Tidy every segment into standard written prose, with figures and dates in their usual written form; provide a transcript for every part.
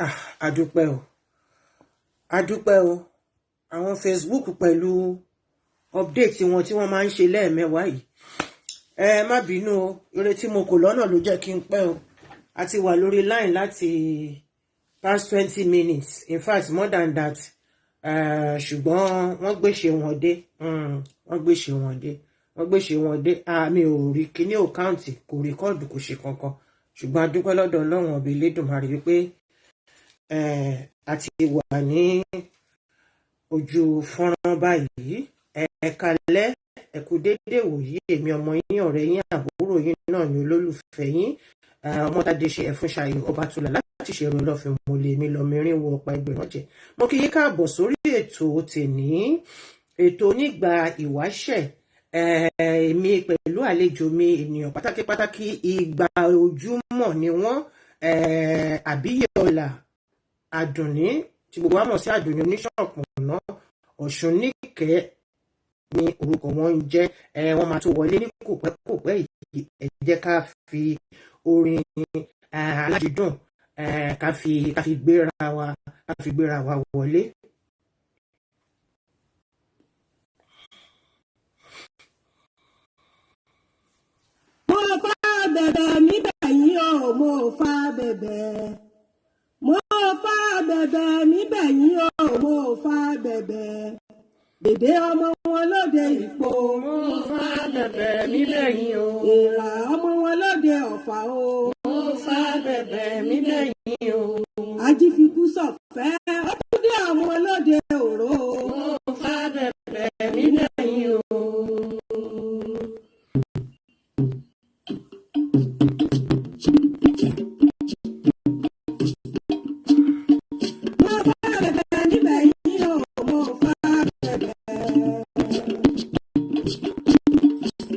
Ah, adúpẹ́ o, adúpẹ́ o. Àwọn Facebook pẹ̀lú update wọn tí wọ́n máa ń ṣe lẹ́ẹ̀mẹ́wàá yìí, ẹ má bínú o. Eré tí mo kò lọ́nà ló jẹ́ kí n pẹ́ o. A ti wà lórí line láti past 20 minutes, in fact more than that, ṣùgbọ́n wọ́n gbéṣe wọn dé, wọ́n gbéṣe wọn dé, wọ́n gbéṣe wọn dé. Àmì ò rí kíní, ò count, kò record, kò ṣe kankan, ṣùgbọ́n a dúpẹ́ lọ́dọ̀ Ọlọ́run ọ̀bẹ Elédùmarè wípé a ti wà ní ojú fọ́nrán báyìí. Ẹ kalẹ́, ẹ kú déédéé wòyí. Èmi ọmọ yín, ọ̀rẹ́ yín, àbúrò yín náà ní, olólùfẹ́ yín, ọmọdé ṣe Ẹfúnṣayọ̀ Ọbátúlá láti ṣe ìrò lọ́fìn mo lè mi lọ mìíràn wọ ọ̀pá ẹgbẹ̀rún jẹ. Mo kí yín káàbọ̀ sórí ètò tèní, ètò onígbà ìwáṣẹ̀. Èmi pẹ̀lú àlejò mi, ènìyàn pàtàkì pàtàkì, ìgbà ojúmọ́ ni wọ́n, Àbíyẹ̀ọlá Àdùnní tí gbogbo wa mọ̀ sí Àdùnní Oníṣọ̀pọ̀nà Ọ̀ṣun níkẹ́ ní orúkọ wọn ń jẹ́. Wọ́n máa tó wọlé ní kò pẹ́ kò pẹ́ yìí. Ẹ jẹ́ ká fi orin aládìídùn ká fi gbéra wa, ká fi gbéra wa wọlé. Mo fa bẹ̀bẹ̀ mi bẹ̀ yín o, mo fa bẹ̀bẹ̀. Mo fa bẹ̀bẹ̀ mi bẹ̀ yín o, mo fa bẹ̀bẹ̀. Dèdè ọmọ wọn lóde Ìpó. Mo fa bẹ̀bẹ̀ mi bẹ̀ yín o. Èèrà ọmọ wọn lóde Ọ̀fà o. Mo fa bẹ̀bẹ̀ mi bẹ̀ yín o. Ajífikú sọ̀fẹ́, ó tún dé àwọn lóde Òró o. Mo fa bẹ̀bẹ̀ mi bẹ̀ yín o. Mo fa bẹ̀bẹ̀ mi bẹ̀ yín o, mo fa bẹ̀bẹ̀.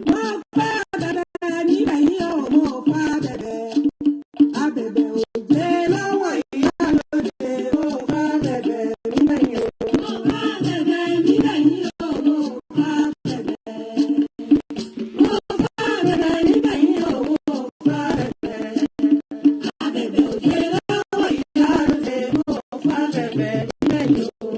Mo fa bẹ̀bẹ̀ mi bẹ̀ yín o, mo fa bẹ̀bẹ̀. Abẹ̀bẹ̀ òjé lọ́wọ́ ìyá lóde, mo fa bẹ̀bẹ̀ mi bẹ̀ yín o. Mo fa bẹ̀bẹ̀ mi bẹ̀ yín o, mo fa bẹ̀bẹ̀. Mo fa bẹ̀bẹ̀ mi bẹ̀ yín o, mo fa bẹ̀bẹ̀. Abẹ̀bẹ̀ òjé lọ́wọ́ ìyá lóde, mo fa bẹ̀bẹ̀ mi bẹ̀ yín o.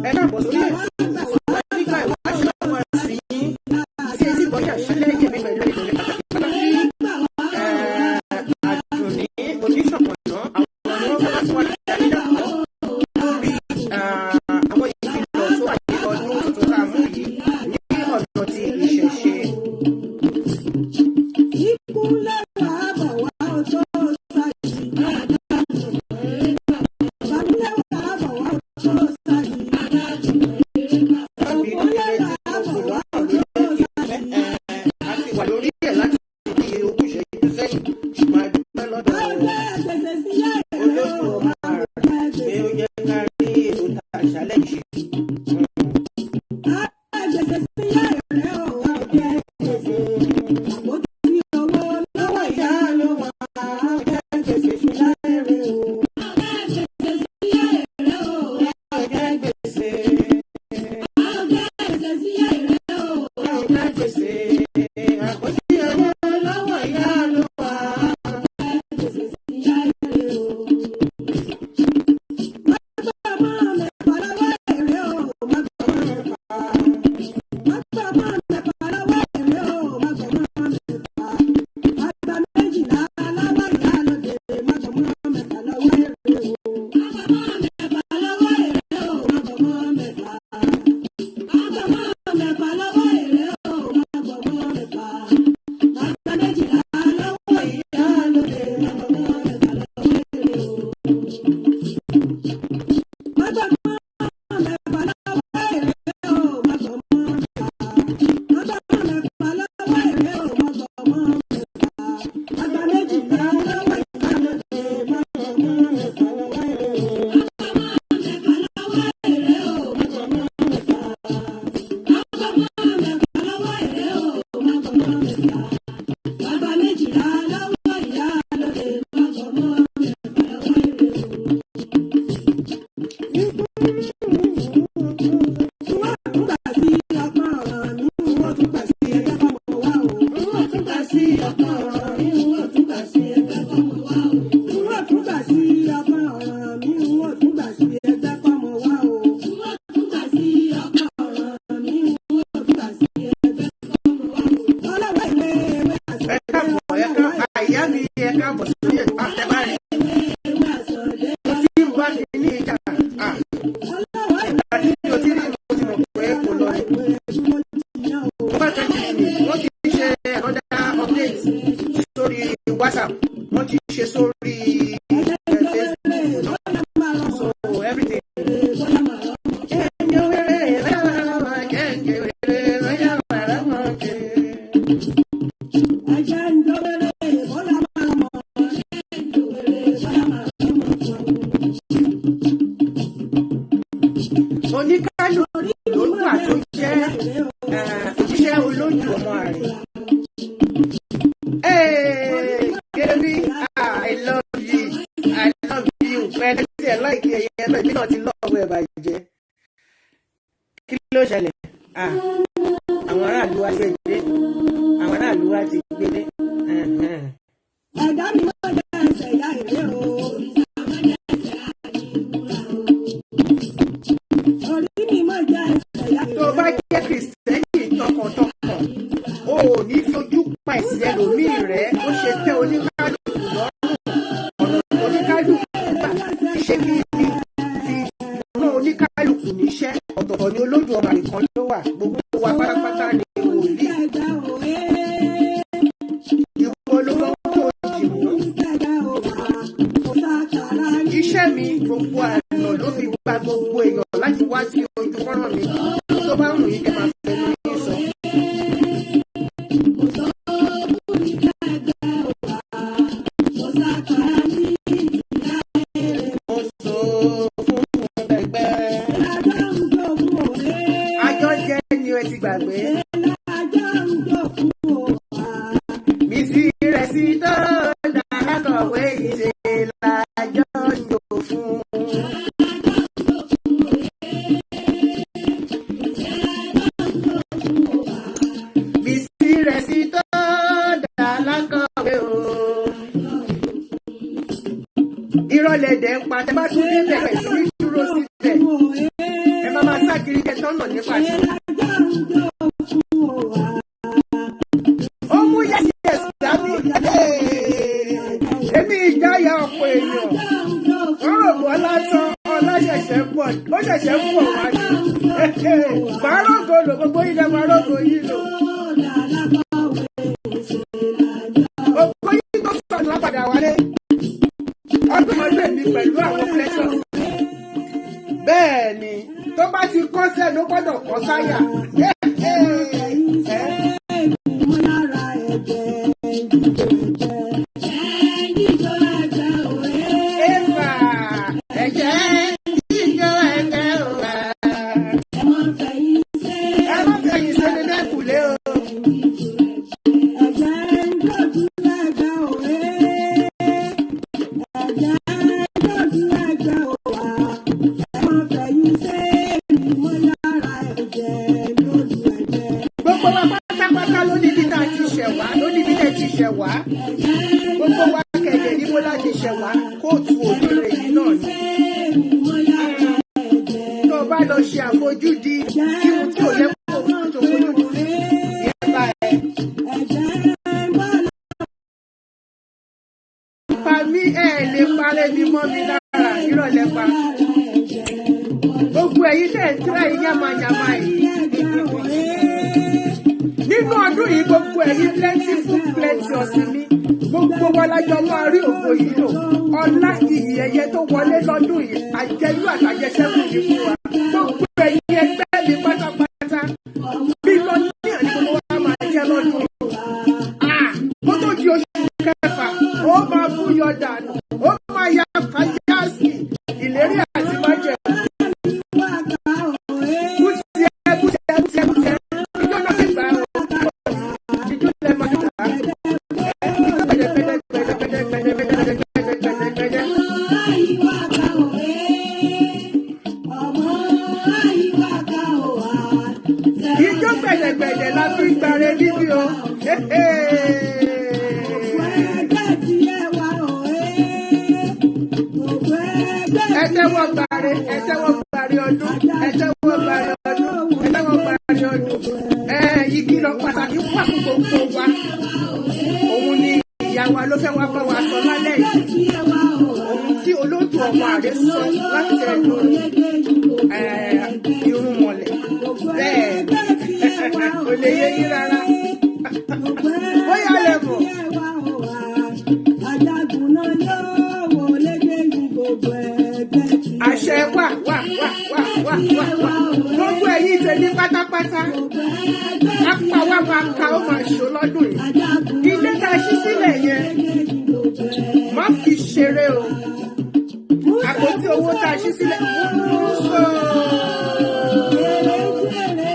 Ẹ káàbọ̀ sórí ètò nígbà ìwáṣẹ̀ wọn sí yín tí etí ìbọn àṣálẹ́ yèmí pẹ̀lú ìdílé pàtàkì pàtàkì, Àdùnní Oníṣọ̀pọ̀nà. Àwọn ni wọ́n fẹ́ fún wa ìdánilẹ́kọ̀ọ́ lórí àwọn ìfilọ̀ tó wà ní ọdún tuntun tá a mú yìí ní ọ̀nà ti ìṣẹ̀ṣe. Àbí ilé tí mo kò lọ́nà ló jẹ́ kí n pẹ́. A ti wà lórí ẹ̀ láti bí 20 ìṣẹ́jú sẹ́yìn, ṣùgbọ́n a dúpẹ́ lọ́dọ̀ Olódùmarè pé ó jẹ́ ká rí ètò àṣálẹ́ yìí ṣe. Lọ́wọ́ ìyá ló wà á jẹ́ gbèsè sí láìrè o. Á jẹ́ gbèsè. Á jẹ́ gbèsè. Àpótí owó lọ́wọ́ ìyá ló wà. Over 20 minutes. Wọ́n ti ṣe another update sórí WhatsApp, wọ́n ti ṣe sórí Facebook náà, so everything. Kẹ́ńjẹ́ wẹ́rẹ́ kẹ́ńjẹ́ wẹ́rẹ́. Ẹ̀jẹ̀ ń jó wéré bóyá máa mọ̀, bóyá máa mọ̀ fún. Oníkálukú ló wà tó jẹ́ òjíṣẹ́ olójú ọmọ rẹ̀. Hey, Kemi, ah, I love you, I love you. Pẹ̀lú tí ẹ like ẹyẹ náà, èmi náà ti love ẹ̀ bàjẹ́. Kí ló ṣẹlẹ̀? Ah, àwọn aráàlú wa ti gbé dé. Àwọn aráàlú wa ti gbé dé. Ẹ̀dá mi máa jẹ́ ẹsẹ̀ ìyá èrè o. Orí mi máa jẹ́ ẹsẹ̀ ìyá èrè. Tó o bá jẹ́ Kìrìsìtẹ́nì tọkàntọkàn, o ò ní fi ojú pa ẹ̀sìn ẹlòmíì rẹ́. Ó ṣe tẹ́ oníkálukú lọ́rùn, ọ̀nà oníkálukú gbà fi ṣe kí ni fi rán oníkálukú níṣẹ́ ọ̀tọ̀ọ̀tọ̀ ni. Olódù ọba nìkan ló wà. Gbogbo wa pátápátá ni wòlíì. Ìwọ ló mọ tó dì mú. Iṣẹ́ mi, gbogbo àná ló fi gba gbogbo èèyàn láti wá sí ojú fọ́nrán mi. Tó bá wù yín, kẹ́ máa fẹnu yín sọ. Mo sọ fún ẹgbẹ́. Àjọ jẹ́ ni ẹ ti gbàgbé. Mi sí rẹ̀ sí tó dá lákọ̀wé ìṣe lájọ́ ń jò fún. Mi sí rẹ̀ sí tó dá lákọ̀wé o. Irọ́ lẹ̀dẹ̀ ń pa. Tẹ bá tún débẹ̀ ẹ̀ sí ní dúró síbẹ̀. Ẹ máa máa sá kiri kẹ tọ́nà nípa ṣe. Ó mú yes yes dání. Èmi ìjáyà ọ̀pọ̀ èèyàn. Wọ́n rò bọ́ lásán, ọlá ṣẹ̀ṣẹ̀ ń bọ̀, ó ṣẹ̀ṣẹ̀ ń bọ̀ wá ní. Màá rògo lò, gbogbo yín lẹ máa rògo yín lò. Ògo yín tó sọnù á padà wálé. Ọdún ọdún èmi pẹ̀lú àwọn pleasure. Bẹ́ẹ̀ ni, tó bá ti kọ́ sẹ́nu, ó gbọ́dọ̀ kọ́ sáyà. Ẹ̀fà ẹ̀jẹ̀ jíjọ ẹ̀jẹ̀ òwà. Ẹ má fẹ̀yìn sẹ́ni lẹ́kùlé o. Gbogbo wa pátápátá ló níbi tá a ti ṣẹ̀ wá, ló níbi tá a ti ṣẹ̀ wá. Gbogbo wa kẹ̀dẹ̀ ní mo láti ṣẹ̀ wá, kóòtù òdìrẹ yìí náà ni. Tó o bá lọ ṣe àfojúdi sí ohun tí ò yẹ kó o tó fojú sí, sí ẹ bá ẹ. Pa mí, ẹ lè parẹ́ mi mọ́ mi lára, ìrọ̀lẹ́ pa. Gbogbo ẹ̀yin tẹ̀ ń tíra yìí yàmàyàmà yìí. Nínú ọdún yìí, gbogbo ẹ̀yin plentiful plenty ọ̀sìn mi, gbogbo wa lájọ máa rí ògo yìí lò. Ọlá iyì ẹ̀yẹ tó wọlé lọ́dún yìí, àjẹyó àtàjẹsẹ́kù yìí fún wa. Gbogbo ẹ̀yin ẹgbẹ́ mi pátápátá, billionaire ni gbogbo wa máa jẹ́ lọ́dún yìí. Ah, kó tó di oṣù kẹfà, ó máa búyọ dànù, ó máa ya fàyàsì ìlérí àti májẹ̀mú. Kùtìẹ́ kùtìẹ́ kùtìẹ́ kùtìẹ́, ijó náà ti gbà ó, ijó lẹ máa gbà á. Gbẹdẹ gbẹdẹ gbẹdẹ gbẹdẹ gbẹdẹ gbẹdẹ gbẹdẹ gbẹdẹ. Ijó gbẹdẹgbẹdẹ la fi ń gbàre níbí o. Ẹ tẹ́wọ́ gbàre, ẹ tẹ́wọ́ gbàre ọdún, ẹ tẹ́wọ́ gbàre ọdún, ẹ tẹ́wọ́ gbàre ọdún. Ẹ ìkìlọ̀ pàtàkì wà fún gbogbo wa. Òun ni ìyá wa ló fẹ́ wá bá wa sọ lálẹ́ yìí. Ohun tí olóòtú ọmọ àrẹ sọ láti ẹnu irúnmọlẹ̀. Bẹ́ẹ̀. Lè yé yín rárá. Bóyá lẹ mọ̀. Ajagun náà yóò wọlé dé ní gbogbo ẹgbẹ́ tí ẹ Àṣẹ wà wà wà wà wà wà wà. Gbogbo ẹ̀yin tèmi pátápátá, apá wa máa ka, ó máa ṣó lọ́dún yìí. Ilé tá a ṣí sílẹ̀ yẹn, má fi ṣeré o. Àpótí owó tá a ṣí sílẹ̀, mú sọ.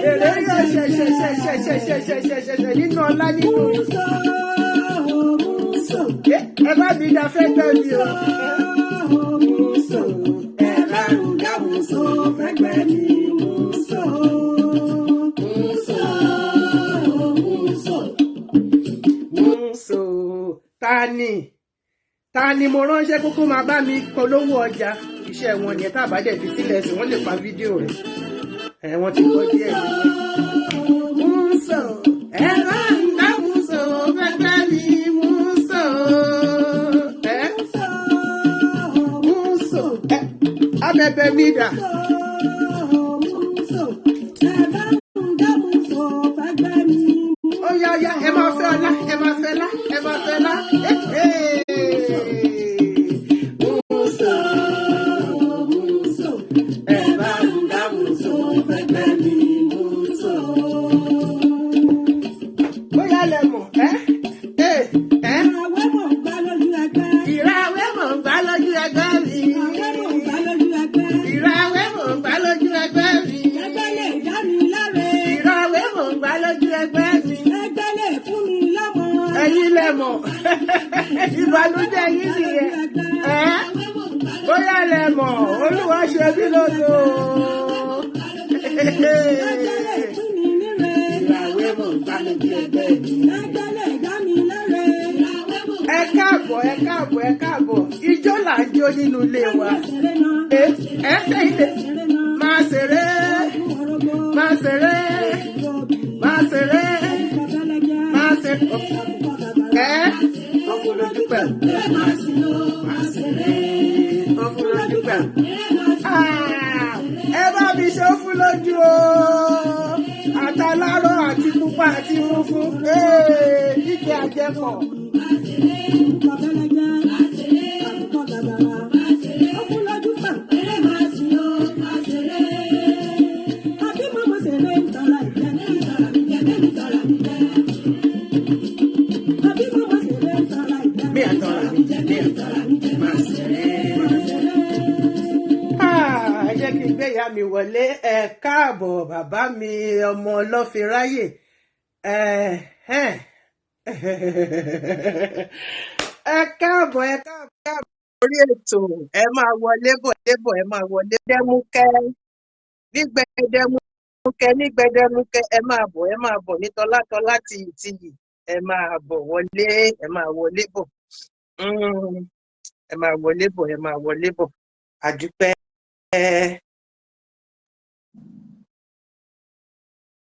Èrè yóò ṣẹ̀ṣẹ̀ṣẹ̀ṣẹ̀ṣẹ̀ṣẹ̀ṣẹ̀ṣẹ̀ nínú ọlá, nínú. Ẹ bá mi dá fẹ́ gbẹ́ mi o. Ẹ bá ń dáhùn sọ fẹ́gbẹ́ mi mú sọ. Mú sọ, mú sọ. Mú so. Ta ni mo ránṣẹ́ kókó máa bá mi polówó ọjà? Iṣẹ́ wọn yẹn, tá a bá dẹ̀ fi sílẹ̀ sí, wọ́n lè pa fídíò rẹ̀. Ẹ wọ́n ti gbọ́ díẹ̀ nínú. Mú so, ẹ bá ń dá mú so fẹ́gbẹ́ mi mú so. Ẹ mú so ẹ abẹ́bẹ́ mi dà. Mú sọ. Ẹ bá ń dáhùn sọ fẹ́gbẹ́ mi. Ó yá yá, ẹ máa fẹ́ ọlá, ẹ máa fẹ́ lá, ẹ máa fẹ́ lá. Mú so. Mú sọ. Ẹ bá ń dáhùn sọ fẹ́gbẹ́ mi mú sọ. Bóyá lẹ mọ̀ ẹ́ ẹ́ ẹ́. Àwẹ̀ mọ̀ ń gbá lójú ẹgbẹ́. Ìràwẹ̀ mọ̀ ń gbá lójú ẹgbẹ́ mi. Àwẹ̀ mọ̀ ń gbá lójú ẹgbẹ́. Ìràwẹ̀ mọ̀ ń gbá lójú ẹgbẹ́ mi. Ẹgbẹ́ lè dá mi láre. Ìràwẹ̀ mọ̀ ń gbá lójú ẹgbẹ́ mi. Ẹgbẹ́ lè fún mi lọ́mọ. Ẹ̀yin lẹ mọ̀, ìbànújẹ́ yín nìyẹn. Ẹ́ bóyá lẹ mọ̀, Olúwa ṣe mí lógo. Ẹgbẹ́ lè fún mi níre. Ìràwẹ̀ mọ̀ ń gbá lójú ẹgbẹ́ mi. Ẹgbẹ́ lè dá mi láre. Ẹ káàbọ̀, ẹ káàbọ̀, ẹ káàbọ̀. Ijó là ń jó nínú ilé wa. Ẹ ẹ ilé máa ṣeré, máa ṣeré, máa ṣeré, máa ṣeré. Ẹ ọkùnrin pẹ̀lú máa ṣeré, ọkùnrin pẹ̀lú. Ẹ bá mi ṣe fún lójú o, àtàlárọ̀ àti pupa àti funfun, jíjẹ àjẹpọ̀. Mi àtọ̀rà mi jẹ, mi àtọ̀rà mi jẹ, máa ṣeré, máa ṣeré. Ah, ẹ jẹ́ kí n gbé ìyá mi wọlé. Ẹ káàbọ̀, bàbá mi, ọmọ ọlọ́fin-ráyè. Ẹ káàbọ̀, ẹ káàbọ̀, káàbọ̀ orí ètò. Ẹ máa wọlé bọ̀ débọ̀, ẹ máa wọlé dẹ́múkẹ́ ní gbẹdẹmúkẹ́ ní gbẹdẹmúkẹ́. Ẹ máa bọ̀, ẹ máa bọ̀ ní tọ́látọ́lá, tiyì tiyì. Ẹ máa bọ̀ wọlé, ẹ máa wọlé bọ̀. Ẹ máa wọlé bọ̀, ẹ máa wọlé bọ̀. Àdúpẹ́.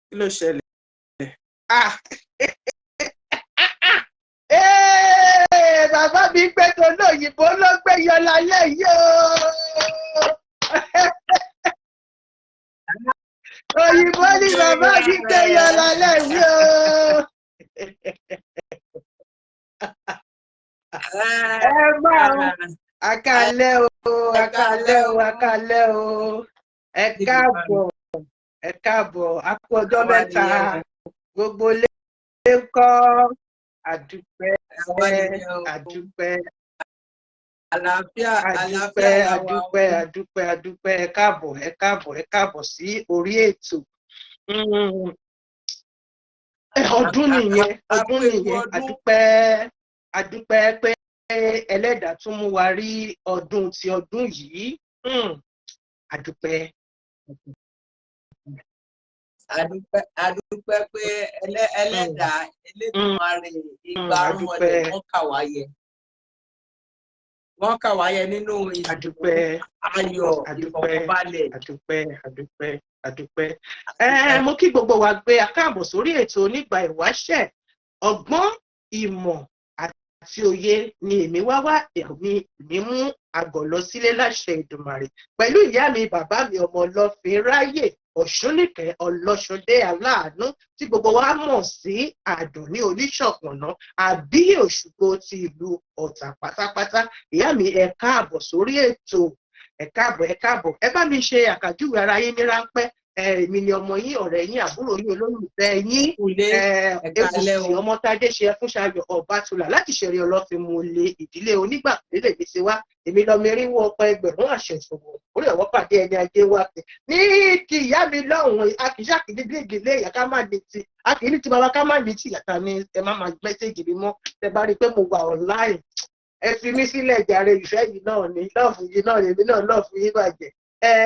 Kí ló ṣẹlẹ̀? Ah! Bàbá mi gbé tó lóyìnbó ló gbé yọ lálẹ́ yìí o. Òyìnbó ni bàbá mi gbé yọ lálẹ́ yìí o. Ẹ máa akálẹ́ o, akálẹ́ o, akálẹ́ o. Ẹ káàbọ̀, ẹ káàbọ̀, a kú ọjọ́ mẹ́ta. Gbogbo ilé ń kọ́? Àdúpẹ́, àdúpẹ́. Àlàáfíà, àdúpẹ́. Àlàáfíà la wà o. Àdúpẹ́, àdúpẹ́, àdúpẹ́. Ẹ káàbọ̀, ẹ káàbọ̀, ẹ káàbọ̀ sí orí ètò. Ọdún nìyẹn, ọdún Àpò ewu nìyẹn. Ọdún. Àdúpẹ́, àdúpẹ́ pé ẹlẹ́dàá tún mú wa rí ọdún ti ọdún yìí. Àdúpẹ́. Àdúpẹ́, àdúpẹ́ pé ẹlẹ́dàá Elédùmarè igba Àdúpẹ́. arúmọlẹ̀, wọ́n kà wá yẹ. Wọ́n kà wá yẹ nínú ìdùnnú, Àdúpẹ́. ayọ̀, Àdúpẹ́. ìfọ̀kànbalẹ̀. Àdúpẹ́, àdúpẹ́, àdúpẹ́. Ẹ mo kí gbogbo wa gbé a káàbọ̀ sórí ètò onígbà ìwáṣẹ̀, ọgbọ́n, ìmọ̀. Àti òye ni èmi wá wá, èmi ní mú àgọ̀ lọ sílé láṣẹ Èdùmàrè, pẹ̀lú ìyá mi, bàbá mi, ọmọ ọlọ́fin ráyè Ọ̀ṣúnìkẹ́ Ọlọ́ṣundé aláàánú, tí gbogbo wa mọ̀ sí Àdùnní Oníṣọ̀pọ̀nà àbíyè Òṣùgbó ti ìlú Ọ̀tà pátápátá. Ìyá mi, ẹ káàbọ̀ sórí ètò. Ẹ káàbọ̀, ẹ káàbọ̀. Ẹ bá mi ṣe àkàjúwe ara yín ní ráńpẹ́. Èmi ni ọmọ yín, ọ̀rẹ́ yín, àbúrò yín, olólùfẹ́ yín, Ewùsì Ọmọtádé ṣe Ẹfúnṣayọ̀ Ọbátúlà láti ṣẹ̀rí ọlọ́fin mu lé ìdílé onígbàpélé mi ti wá. Èmi lọmọ erinwó ọpọ ẹgbẹ̀rún àṣẹ ìṣòwò orí ọwọ́ pàdé ẹni ajé wá pé ní ti ìyá mi lọ́hùn-ún. A kì í ṣàkíní bí ìdílé ìyá ká má ní ti, a kì í ní ti bàbá ká má ní ti ìyàtà ni. Ẹ má máa message mi mọ́. Ẹ bá rí i pé mo wà online, ẹ fi mí sílẹ̀ jàre. Ìfẹ́ yìí náà ni, love yìí náà ni, èmi náà love yìí bàjẹ́.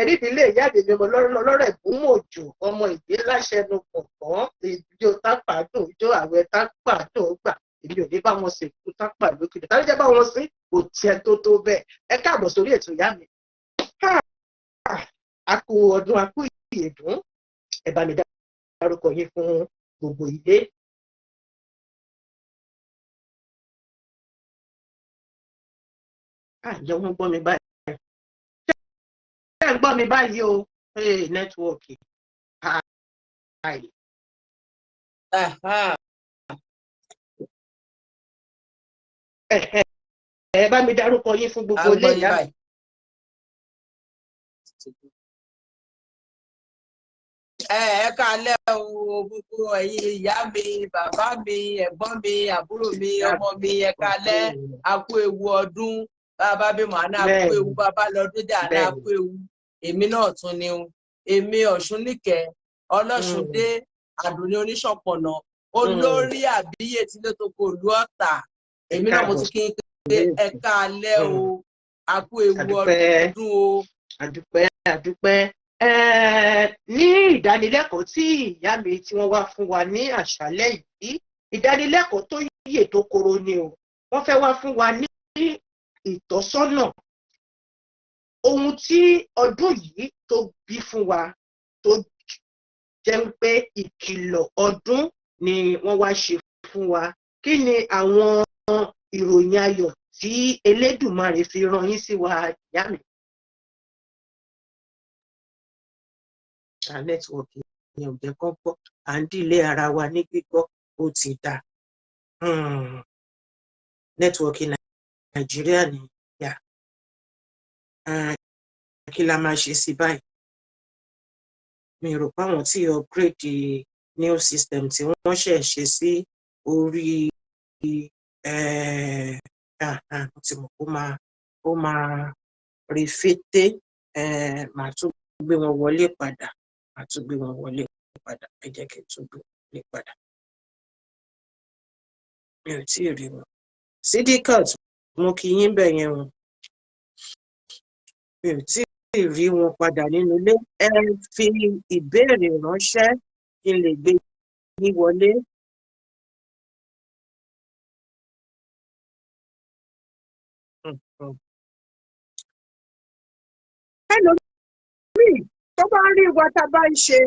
Nídìílé ìyá mi ni mo lọ́rọ̀ ìbúmọ̀jò ọmọ ìgbé láṣẹnu kọ̀ọ̀kan. Ìjó tápà dùn, ìjó àwẹ̀ tápà dùn gbà. Èmi ò ní bá wọn sìnkú tápà lókè tàbí jẹ́ bá wọn sí kò tiẹ̀ tó tó bẹ́ẹ̀. Ẹ káàbọ̀ sórí ètò, ìyá mi. A kú ọdún, a kú ìyèdún. Ẹ bá mi dárúkọ yín fún gbogbo ilé. Àjọ wọn gbọ́ mi báyìí? Ṣé ẹ ń gbọ́ mi báyìí o? Network. Hi. Aha. Ẹ bá mi dárúkọ yín fún À gbogbo ń ilé, gbọ́ yín ìyá mi. báyìí. Ẹ káalẹ́ o, gbogbo ẹ̀yin ìyá mi, bàbá mi, ẹ̀gbọ́n mi, àbúrò mi, ọmọ mi, ẹ káalẹ́. A kú ewu ọdún. Bàbá bímọ àná, a kú ewu. Bàbá lọ́dún dà àná, a kú ewu. Èmi náà tún ni o, èmi Ọ̀ṣúnìkẹ́ Ọlọ́ṣundé Àdùnní Oníṣọ̀pọ̀nà, olórí àbíyè tí ló tó kò lú Ọ̀tà. Èmi náà mo tún kí n pé ẹ káalẹ́ o, a kú ewu ọdún o. Àdúpẹ́, àdúpẹ́. Ní ìdánilẹ́kọ̀ọ́ tí ìyá mi tí wọ́n wá fún wa ní àṣálẹ́ yìí, ìdánilẹ́kọ̀ọ́ tó yè tó koro ni o. Wọ́n fẹ́ wá fún wa ní ìtọ́sọ́nà ohun tí ọdún yìí tó bí fún wa, tó jẹ́ pé ìkìlọ̀ ọdún ni wọ́n wá ṣe fún wa. Kí ni àwọn ìròyìn ayọ̀ tí Elédùmarè fi rán yín sí wa, ìyá mi? Network yẹn ò jẹ́ kán gbọ́. À ń dìlé ara wa ní gbígbọ́. Ó ti dà. Network Nàìjíríà ní yà. Kí la máa ṣe sí báyìí? Mi rò pé àwọn tí upgrade new system tí wọ́n ṣẹ̀ ṣe sí orí. Mo ti mọ̀ kó máa rí fété. Màá tún gbé wọn wọlé padà, màá tún gbé wọn wọlé padà. Ẹ jẹ́ kí n tún gbé wọlé padà. Mi ò tí ì rí wọn. Sidikat, mo kí yín bẹ̀ yẹn o. Mi ò tí ì rí wọn padà nínú ilé. Ẹ fi ìbéèrè ránṣẹ́ kí n lè gbé yín wọlé. Ẹlòmíì tó bá rí wa tá a bá ń ṣe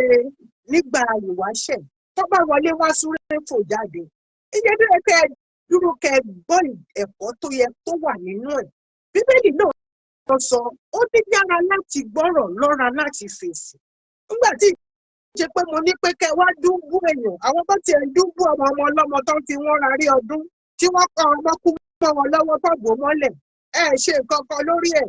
nígbà ìwáṣẹ̀, tó bá wọlé wá súré fò jáde, iye bí ẹ kẹ́ ẹ dúró kẹ́ ẹ gbọ́ ẹ̀kọ́ tó yẹ tó wà nínú ẹ̀. Bíbélì náà lọ sọ, ó ní yára láti gbọ́rọ̀, lọ́ra láti fèsì. Nígbà tí ṣe pé mo ní pé kẹ́ wá dúnbú èèyàn, àwọn tó tiẹ̀ dúnbú ọmọ ọmọ ọlọ́mọ tó ń fi wọ́n ra rí ọdún tí wọ́n pa ọmọ kú mọ́ wọn lọ́wọ́, tó bò mọ́lẹ̀, ẹ ṣe nǹkan kan lórí ẹ̀.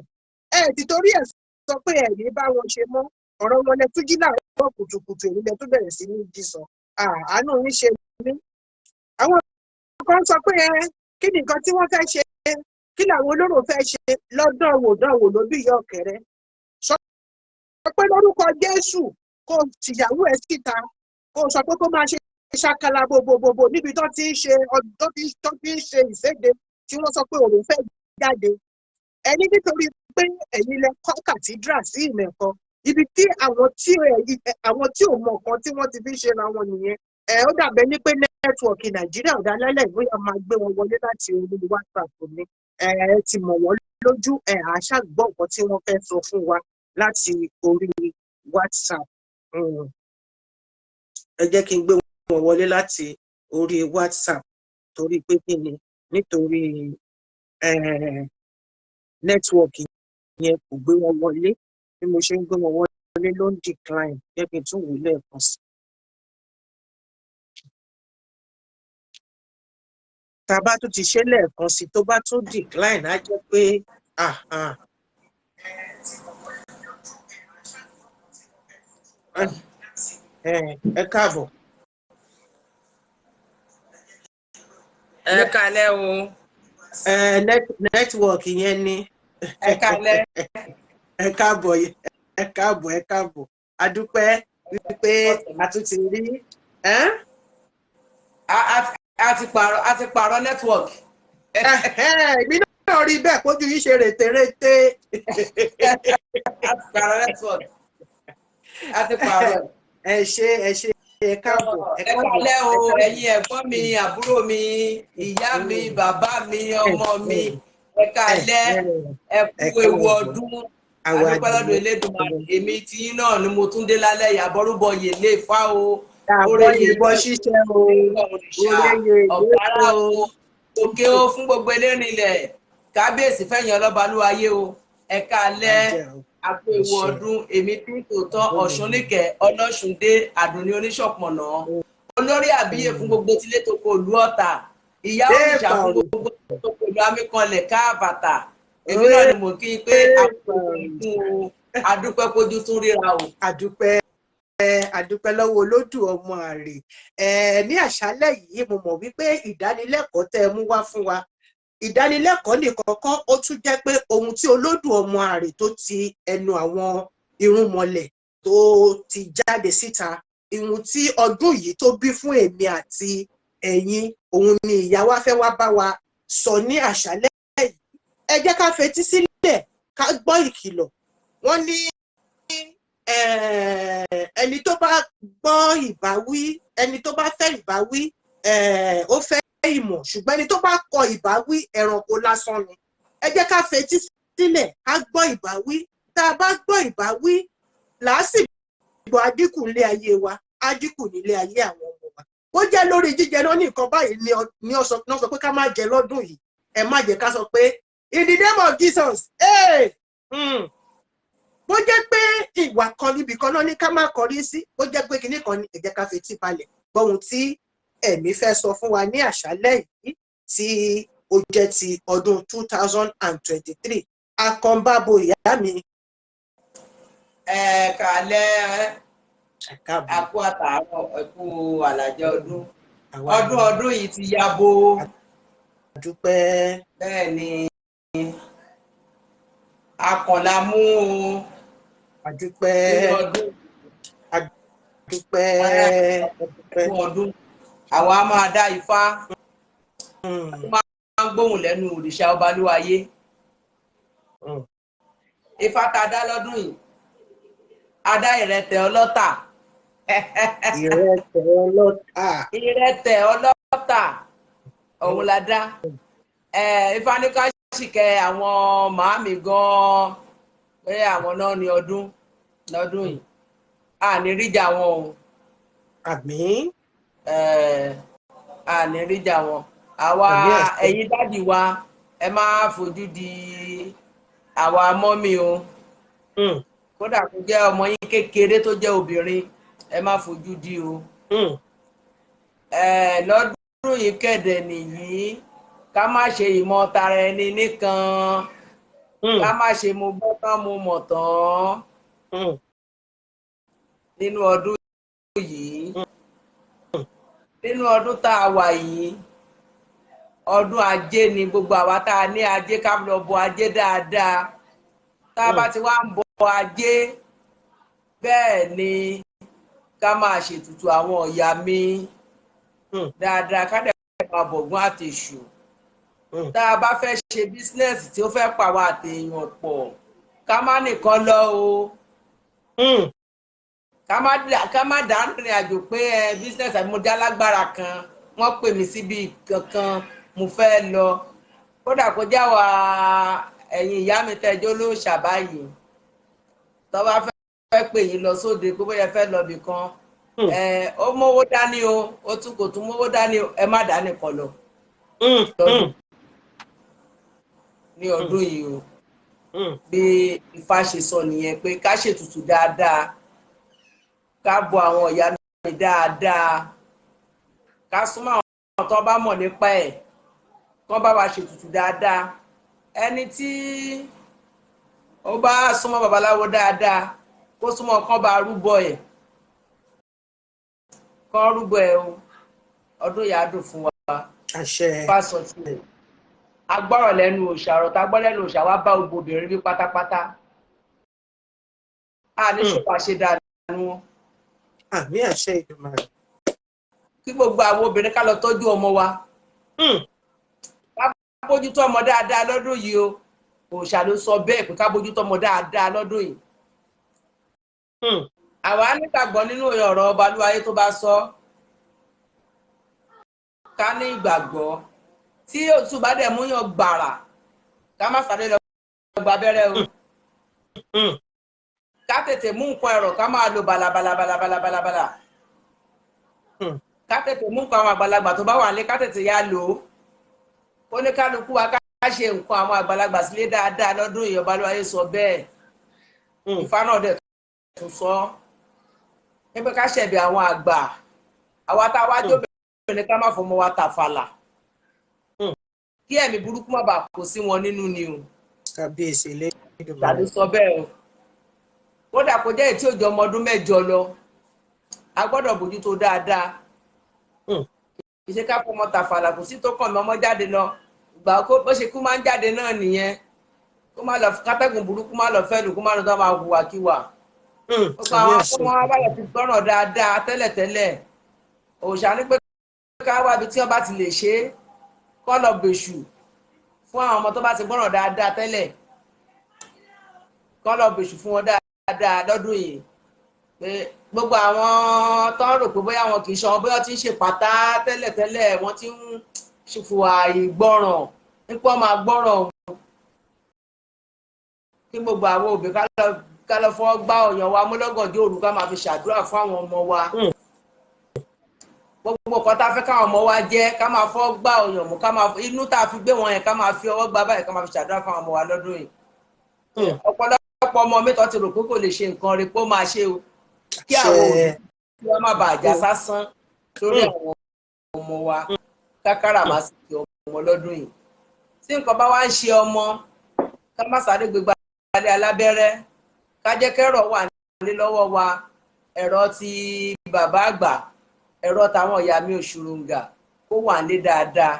Ẹ ti torí ẹ̀ sọ pé ẹ̀ ní bá wọn ṣe mọ́. Ọ̀rọ̀ wọn lẹ tún jí láàárọ̀ kùtùkùtù, èyí lẹ tún bẹ̀rẹ̀ sí ní jí sọ. Àánú yín ṣe mí. Àwọn kan sọ pé ẹ kí ni nǹkan tí wọ́n fẹ́ ṣe, kí làwọn olóró fẹ́ ṣe lọ́dọ̀wò dánwò ló bí ìyá ọ̀kẹ́rẹ́ sọ pé lórúkọ Jésù, kó tìyàwó ẹ̀ síta, kó sọ pé kó máa ṣe ṣàkàlà bòbòbòbò níbi tó ti ń ṣe tó ti ń ṣe ìséde tí wọ́n sọ pé òun fẹ́ jáde. Ẹni nítorí pé ẹ̀yin lẹ kọ́ cathedral sí Ìmẹ̀kọ, ibi tí àwọn tí ò mọ nǹkan tí wọ́n ti fi ń ṣe ra wọn nìyẹn. Ẹ ó dàbẹ́ ní pé network Nàìjíríà ò dá lálẹ́. Bóyá máa gbé wọn wọlé láti orí WhatsApp mi. Ẹ ti mọ̀ wọ́n lójú ẹ, àṣà gbọ́ nǹkan tí wọ́n fẹ́ sọ fún wa láti orí WhatsApp. Ẹ jẹ́ kí n gbé wọn wọlé láti orí WhatsApp, torí pé kí ni Nítorí network yẹn kò gbé wọn wọlé. Bí mo ṣe ń gbé wọn wọlé ló ń decline. Jẹ́ kí n tún wò ó lẹ́ẹ̀kan sí. Tá a bá tún ti ṣe lẹ́ẹ̀kan sí, tó bá tún decline, á jẹ́ pé ah, ẹ káàbọ̀. Ẹ kálẹ́ o. Network yẹn ni. Ẹ kálẹ́. Ẹ káàbọ̀, ẹ káàbọ̀, ẹ káàbọ̀. A dúpẹ́ wípé a tún ti rí. A ti pààrọ̀ network. Èmi náà rí bẹ́ẹ̀ pójú yìí ṣe rètérètè. A ti pààrọ̀ network. A ti pààrọ̀. Ẹ ṣé, ẹ ṣé, ẹ káàbọ̀. Ẹ kálẹ́ o, ẹ̀yin ẹ̀gbọ́n mi, àbúrò mi, ìyá mi, bàbá mi, ọmọ mi. Ẹ kálẹ́, ẹ kú ewu ọdún. Adúpẹ́ lọ́dọ̀ Elédùmarè. Èmi tí yín náà ni mo tún dé lálẹ́ ìyàbọ̀rúbọ yèlé Ifá o. Àbọ̀ yìnbọn ṣíṣe o. Ọ̀gára o. Òkè o fún gbogbo elérinlẹ̀. Kábíyèsí fẹ̀yìn ọlọ́balúwayé o. Ẹ kálẹ́, àpò ewu ọdún. Èmi tí tòótọ́ Ọ̀ṣunníkẹ́ Ọlọ́ṣundé Àdùnní Oníṣọ̀pọ̀nà. Olórí àbíyè fún gbogbo tilé toko ìlú Ọ̀tà. Ìyá òrìṣà fún gbogbo tilé toko ìlú Amíkanlẹ̀ káàbàtà. Èmi náà ni mò ń kí i pé àpò ọdún o. Adúpẹ́ pójú tún ríra o. Àdúpẹ́, àdúpẹ́ lọ́wọ́ Olódù ọmọ àrè. Ní àṣálẹ́ yìí mo mọ̀ wípé ìdánilẹ́kọ̀ọ́ tẹ́ ẹ mú wá fún wa, ìdánilẹ́kọ̀ọ́ nìkan kọ́, ó tún jẹ́ pé ohun tí Olódù ọmọ àrè tó ti ẹnu àwọn irúnmọlẹ̀ tó ti jáde síta, ihun tí ọdún yìí tó bí fún èmi àti ẹ̀yin, òun ni ìyá wa fẹ́ wá bá wa sọ ní àṣálẹ́ yìí. Ẹ jẹ́ ká fetí sílẹ̀ ká gbọ́ ìkìlọ̀. Wọ́n ní ẹni tó bá gbọ́ ìbáwí, ẹni tó bá fẹ́ ìbáwí, ó fẹ́ ìmọ̀, ṣùgbọ́n ẹni tó bá kọ ìbáwí, ẹranko lásán ni. Ẹ jẹ́ ká fetí sílẹ̀ ká gbọ́ ìbáwí. Tá a bá gbọ́ ìbáwí, làásìgbò adínkù nílé ayé wa, adínkù nílé ayé àwọn ọmọ wa. Ó jẹ́ lórí jíjẹ náà ní nǹkan báyìí ni ó sọ pé ká má jẹ lọ́dún yìí. Ẹ má jẹ́ ká sọ pé in the name of Jesus. Hey! Bó jẹ́ pé ìwà kan níbi kan náà ní ká má kọrí sí, bó jẹ́ pé kinní kan ní, ẹ jẹ́ ká fetí balẹ̀ gbọ́ ohun tí ẹ̀mí fẹ́ sọ fún wa ní àṣálẹ́ yìí tí ó jẹ́ ti ọdún 2023. Akọ́nbábo ìyá mi. Ẹ kálẹ́, àkú àtàárọ̀, ẹ kú àlàjẹ ọdún. Ọdún ọdún yìí ti yabo. Àdúpẹ́. Bẹ́ẹ̀ ni, akànlá mú o. Àdúpẹ́. Àdúpẹ́. Ọdún àwa máa dá Ifá, máa ń gbóhùn lẹ́nu òrìṣà ọbalúwayé. Ifá tá a dá lọ́dún yìí, a dá ìrẹtẹ̀ ọlọ́tà. Ìrẹtẹ̀ ọlọ́tà. Ìrẹtẹ̀ ọlọ́tà òun la dá. Ifá ní ká ṣìkẹ́ àwọn màámi gan-an pé àwọn náà ní ọdún lọ́dún yìí. A ní ríjà wọn o. Àmín. A ní ríjà wọn. Àwa ẹ̀yin dádì wa, ẹ má fojú di àwa mọ́mí o. Kódà kó jẹ́ ọmọ yín kékeré tó jẹ́ obìnrin, ẹ má fojú di o. Lọ́dún yìí kẹ̀dẹ̀ nìyí, ká má ṣe ìmọ̀ tara ẹni nìkan, ká má ṣe mo gbọ́ tán mo mọ̀ tán nínú ọdún yìí. Nínú ọdún tá a wà yìí, ọdún ajé ni gbogbo àwa tá a ní ajé, ká lọ bọ ajé dáadáa. Tá a bá ti wá ń bọ ajé, bẹ́ẹ̀ ni ká máa ṣètùtù àwọn ọ̀yà mi dáadáa, ká dẹ̀ máa bọ̀gún àtẹ̀ṣù. Tá a bá fẹ́ ṣe bísínẹ́sì tí ó fẹ́ pa wá àtẹ̀yàn pọ̀, ká má nìkan lọ o. Ká má dá rìnrìn àjò pé ẹ bísínẹ́sì àbí mo dá lágbára kan, wọ́n pè mí síbi kankan mo fẹ́ lọ. Kódà kó já wa ẹ̀yin ìyá mi tẹ́jọ́ ló ṣàbáyé, tó bá fẹ́ pè yín lọ sóde pé bóyá fẹ́ lọ bì kan, ó mówó dání o, ó tún kò tún mówó dání o, ẹ má dá nìkan lọ. Ní ọdún yìí o, bí Ifá ṣe sọ nìyẹn pé ká ṣètùtù dáadáa, ká bọ àwọn ìyá mi dáadáa, ká súnmọ́ àwọn tó bá mọ̀ nípa ẹ̀, kán bá wa ṣètùtù dáadáa. Ẹni tí ó bá súnmọ́ babaláwo dáadáa, kó súnmọ́ kán bá rúbọ ẹ̀, kán rúbọ ẹ̀ o. Ọdún yìí á dùn fún wa. Àṣẹ. Ifá sọ tiẹ̀, agbọ́rọ̀ lẹ́nu òòṣà, ọ̀rọ̀ tá a gbọ́ lẹ́nu òòṣà wá bá gbogbo obìnrin bí pátápátá. A ní ṣòfò àṣedànù wọn. Àmín, àṣẹ Èdùmàrè. Kí gbogbo àwọn obìnrin ká lọ tọ́jú ọmọ wa, ká bójútó ọmọ dáadáa lọ́dún yìí o. Òòṣà ló sọ bẹ́ẹ̀ pé ká bójútó ọmọ dáadáa lọ́dún yìí. Àwa nígbàgbọ́ nínú ọ̀rọ̀ Ọbalúwayé tó bá sọ, ká ní ìgbàgbọ́. Tí òtún bá dẹ̀ múyàn gbàrà, ká má sáré lọ gba abẹ́rẹ́ o. Ká tètè mú nǹkan ẹ̀rọ, ká máa lo balabalabalabalabala. Ká tètè mú nǹkan àwọn àgbàlagbà tó bá wà nílé, ká tètè yá lò ó. Ó ní kálukú wa ká ṣe nǹkan àwọn àgbàlagbà sílé dáadáa lọ́dún yìí. Ọbalúwayé sọ bẹ́ẹ̀. Ifá náà dẹ̀ tún sọ nípa ká ṣẹ̀bi àwọn àgbà. Àwa tá a wá jóbìnrin, ká má fọmọ wa tàfàlà, kí ẹ̀mí burúkú má bàa kó sí wọn nínú ni o. Kábíyèsí Elédùmarè. Tàbí sọ bẹ́ẹ̀ o. Kódà kó jẹ́ ètí òjò ọmọ ọdún 8 lọ, a gbọ́dọ̀ bójútó dáadáa. Ìṣe ká fọmọ tàfàlà, kò sí tó kàn mí, ọmọ jáde lọ ìgbà kó bó ṣe kú máa ń jáde náà nìyẹn, kó má lọ kátẹ́gùn burúkú, má lọ fẹ́ lù, kó má lọ tó máa hùwàkiwà. Gbogbo àwọn ọmọ wa bá yẹ ti gbọ́ràn dáadáa tẹ́lẹ̀tẹ́lẹ̀, òòṣà ní pé ká wá ibi tí wọ́n bá ti lè ṣe é, kọ́ lọ bèṣù fún àwọn ọmọ tó bá ti gbọ́ràn dáadáa tẹ́lẹ̀, kọ́ lọ bèṣù fún wọn dáadáa lọ́dún yìí, pé gbogbo àwọn tó ń rò pé bóyá wọn kì í ṣe wọn, bóyá wọ́n ti ń ṣe pátá tẹ́lẹ̀tẹ́lẹ̀, wọ́n ti ń ṣùfùwà ìgbọràn nípa ọmọ àgbọràn òun, kí gbogbo àwọn òbí ká lọ fọwọ́ gbá ọyàn wa mú lọ́gànjọ́ òru, ká máa fi ṣàdúrà fún àwọn ọmọ wa. Gbogbo nǹkan tá a fẹ́ káwọn ọmọ wa jẹ́, ká máa fọwọ́ gbá ọyàn mú, ká máa inú tá a fi gbé wọn yẹn, ká máa fi ọwọ́ gbá báyìí, ká máa fi ṣàdúrà fún àwọn ọmọ wa lọ́dún yìí. Ọ̀pọ̀lọpọ̀ ọmọ mi tó ti rò pé kò lè ṣe nǹkan rẹ̀ pé ó máa ṣe o, kí àwọn òbí kí wọ́n má bàa já sásán lórí àwọn ọmọ wa, kákàrà má sì kí ọmọ lọ́dún yìí. Tí nǹkan bá wá ń ṣe ọmọ, ká má sáré gbégbá alẹ́ alábẹ́rẹ́, ká jẹ́ kẹ́rọ̀ wà ní lọ́wọ́ wa, ẹ̀rọ ti bàbá àgbà, ẹ̀rọ táwọn ìyá mi òṣùrùngà, kó wà ní dáadáa.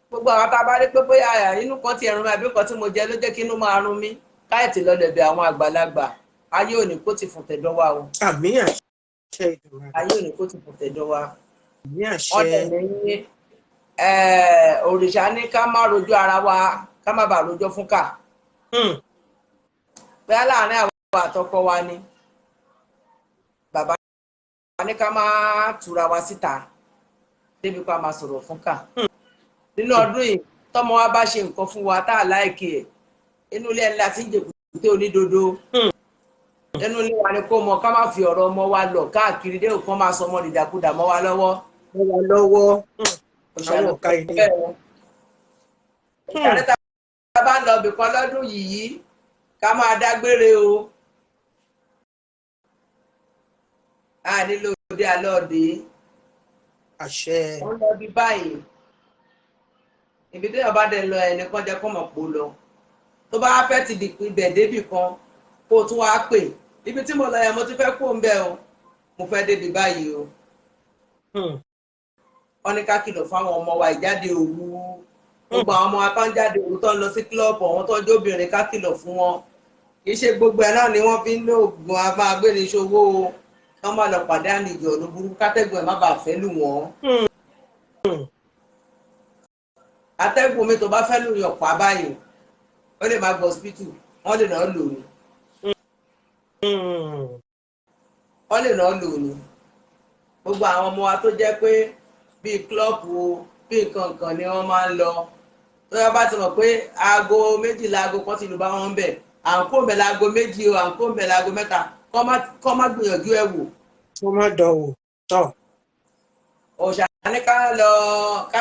Gbogbo àwọn tá a bá rí pé bóyá inú kan ti ẹ̀rùn mi àbí nǹkan tí mo jẹ ló jẹ́ kí inú máa rún mi, káyọ̀tì lọ lẹ̀bẹ̀ àwọn àgbàlagbà. Ayé òní kó ti fún tẹ̀dọ̀ wa o. Àmín, àṣẹ Èdùmàrè. Ayé òní kó ti fún tẹ̀dọ̀ wa. Àmín, àṣẹ. Wọ́n dẹ̀ ní òrìṣà ní ká má rojú ara wa, ká má bàa rojọ́ fún kà. Bóyá láàárín àwọn àtọkọ wa ni bàbá ní ká má túra wa síta débi pa máa sọ̀rọ̀ fún kà. Nínú ọdún yìí, tọmọ wa bá ṣe nǹkan fún wa tá a like ẹ̀, inú ilé ẹ̀ láti ń jèkúté onídodo. Nínú ilé wa ni kó mọ, ká má fi ọ̀rọ̀ ọmọ wa lọ káàkiri dé òkan máa sọ ọmọ dìdàkudà mọ́ wa lọ́wọ́. Mọ́ wa lọ́wọ́. Àwọn ọ̀ka ilé. Ìyàrá tá a bá ń lọ ibì kan lọ́dún yìí, ká máa dágbére o. A nílò òde àlọ́ọ̀dẹ. Àṣẹ. Wọ́n lọ bí báyìí. Ibi tí ọba dẹ̀ lọ, ẹnìkan jẹ́ kó mọ̀ pò lọ. Tó bá fẹ́ ti dìpín ibẹ̀ débì kan, kó o tún wá pè. Ibi tí mo lọ yẹn, mo ti fẹ́ kó ń bẹ̀ o. Mo fẹ́ débi báyìí o. Wọ́n ní ká kìlọ̀ fáwọn ọmọ wa ìjáde òru. Gbogbo àwọn ọmọ wa tó ń jáde òru, tó ń lọ sí club, àwọn tó ń jóbìnrin, ká kìlọ̀ fún wọn. Kì í ṣe gbogbo ẹ̀ náà ni wọ́n fi ń lo oògùn amágbéniṣòwò o. Kí wọ́n má lọ pàdánù ìjọ̀nù burúkú, kátẹ́gùn ẹ̀ má bàa fẹ́ lù wọ́n. Atẹ́gùn mi tó bá fẹ́ lù yàn pa báyìí, ó lè má gbọ́ hospital, wọ́n lè náà lò ní. Wọ́n lè náà lò ní. Gbogbo àwọn ọmọ wa tó jẹ́ pé bíi club o, bíi nǹkan kan ni wọ́n máa ń lọ. Tó yẹ bá ti mọ̀ pé aago 12, aago 1 ti lù bá wọn bẹ̀, à ń kó mbẹ̀ láago 2 o, à ń kó mbẹ̀ láago 3, kọ́ má gbìyànjú ẹ̀ wò. Kọ́ má dán wò tọ̀. Òòṣà A ní ká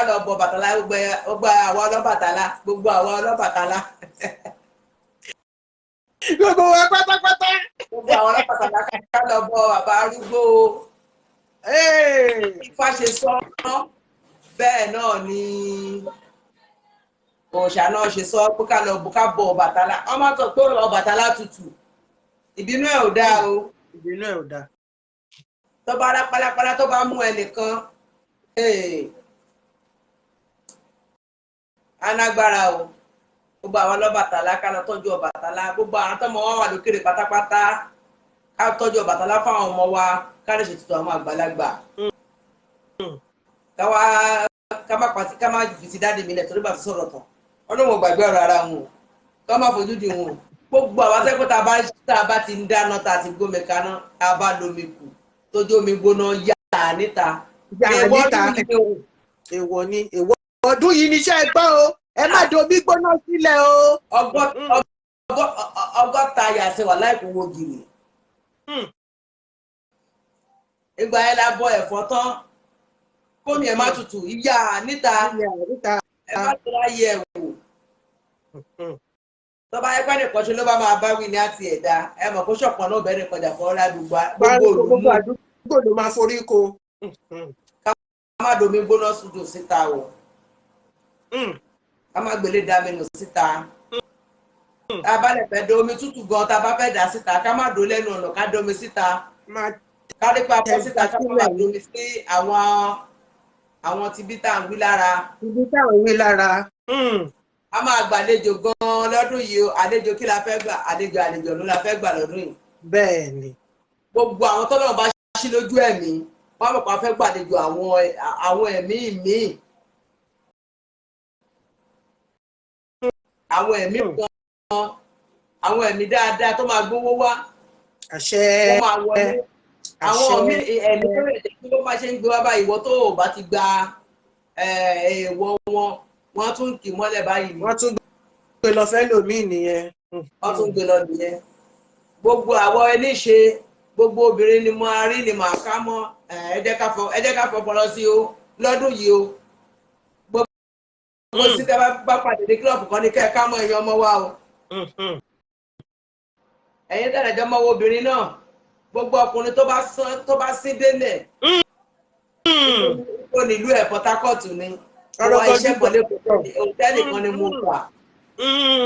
lọ bọ Bàtálá, gbogbo àwa ọlọ́bàtálá, gbogbo àwa ọlọ́bàtálá. Gbogbo wa pátápátá. Gbogbo àwọn ọlọ́bàtálá, ká lọ bọ bàbá arúgbó. Ifá ṣe sọ, bẹ́ẹ̀ náà ni òòṣà náà ṣe sọ pé ká lọ ká bọ Ọbàtálá. Wọ́n máa sọ pé Ọbàtálá tutù, ìbínú ẹ̀ ò dáa o. Ìbínú ẹ̀ ò dáa. Tó bá rá pálápálá, tó bá mú ẹnìkan, anágbára o. Gbogbo àwọn ọlọ́bàtálá, ká lọ tọ́jú Ọbàtálá. Gbogbo àwọn tọ́mọ wọn wà lókèrè pátápátá, ká tọ́jú Ọbàtálá fáwọn ọmọ wa, ká lè ṣètùtù àwọn àgbàlagbà. Káwá ká má pàtí, ká má fi ti dáàdì mi lẹ̀, torí bá ti sọ̀rọ̀ tán, ọlọ́run ò gbàgbé ọ̀rọ̀ ara wọn o, ká má fojú di wọn o. Gbogbo àwọn akẹ́kọ̀ọ́, tá a bá ti ń dáná, tá a ti gbómi kaná, tá a bá lomi kù tójú omi gbóná, yà níta. Yà níta. Èèwọ̀ ni, èèwọ̀ ọdún yìí ní iṣẹ́ gbọ́ o. Ẹ má domi gbóná sílẹ̀ o. 60 yàtọ̀ wà láìkú wo gìrì. Ìgbà yẹn la bọ ẹ̀fọ́ tán, kómi ẹ̀ má tutù, yà níta. Ẹ má tó láyé ẹ̀ wò. Tọ́ba ẹgbẹ́ nìkan ṣe ló bá máa bá wí ní àti ẹ̀dá ẹ mọ̀ kó ṣọ̀pọ̀ náà bẹ́ẹ̀ nìkan jà fọ́ ládùúgbò gbogbo olùmú àdúgbò ló máa forí ko. Ká má domi gbóná sùdù síta o, ká má gbélé dami nù síta. Tá a bá lè fẹ́ domi tútù gan, tá a bá fẹ́ dà síta, ká má do lẹ́nu ọ̀nà, ká domi síta, ká rí pa bọ́ síta, ká má domi sí àwọn tibí tá à ń wí lára. Ibi tá à ń wí lára. A máa gbàlejò gan-an lọ́dún yìí o. Àlejò kí la fẹ́ gbà? Àlejò ló la fẹ́ gbà lọ́dún yìí. Bẹ́ẹ̀ ni. Gbogbo àwọn tọ́lọ́run bá ṣí lójú ẹ̀mí wọ́n mọ̀ pé a fẹ́ gbàlejò àwọn ẹ̀mí míì, àwọn ẹ̀mí kan, àwọn ẹ̀mí dáadáa tó máa gbówó wá. Àṣẹ. Wọ́n máa wọlé. Àwọn ẹ̀mí tó lè jẹ́ kí wọ́n bá ṣe ń gbé wá báyìí, ìwọ tó o bá ti gba èèwọ̀ wọn, wọ́n tún kì mọ́lẹ̀ báyìí ni. Wọ́n tún gbé lọ fẹ́ lòmíì nìyẹn. Wọ́n tún gbé lọ nìyẹn. Gbogbo àwọn eléṣe, gbogbo obìnrin ni mo rí ni màá ká mọ́. Ẹ jẹ́ ká fọpọlọ sí o lọ́dún yìí o. Gbogbo sí tẹ́ bá pàdé ní kílọ̀bù kan ní kẹ́ ẹ ká mọ́ ẹ̀yin ọmọ wa o. Ẹ̀yin tẹ̀lé jọ mọ́wọ́ obìnrin náà, gbogbo ọkùnrin tó bá sín délẹ̀, ó nílùú ẹ̀ Port Harcourt ni ọ̀rọ̀ iṣẹ́ kan lẹ́kọ̀ọ́, hòtẹ́ẹ̀lì kan ni mo gbà.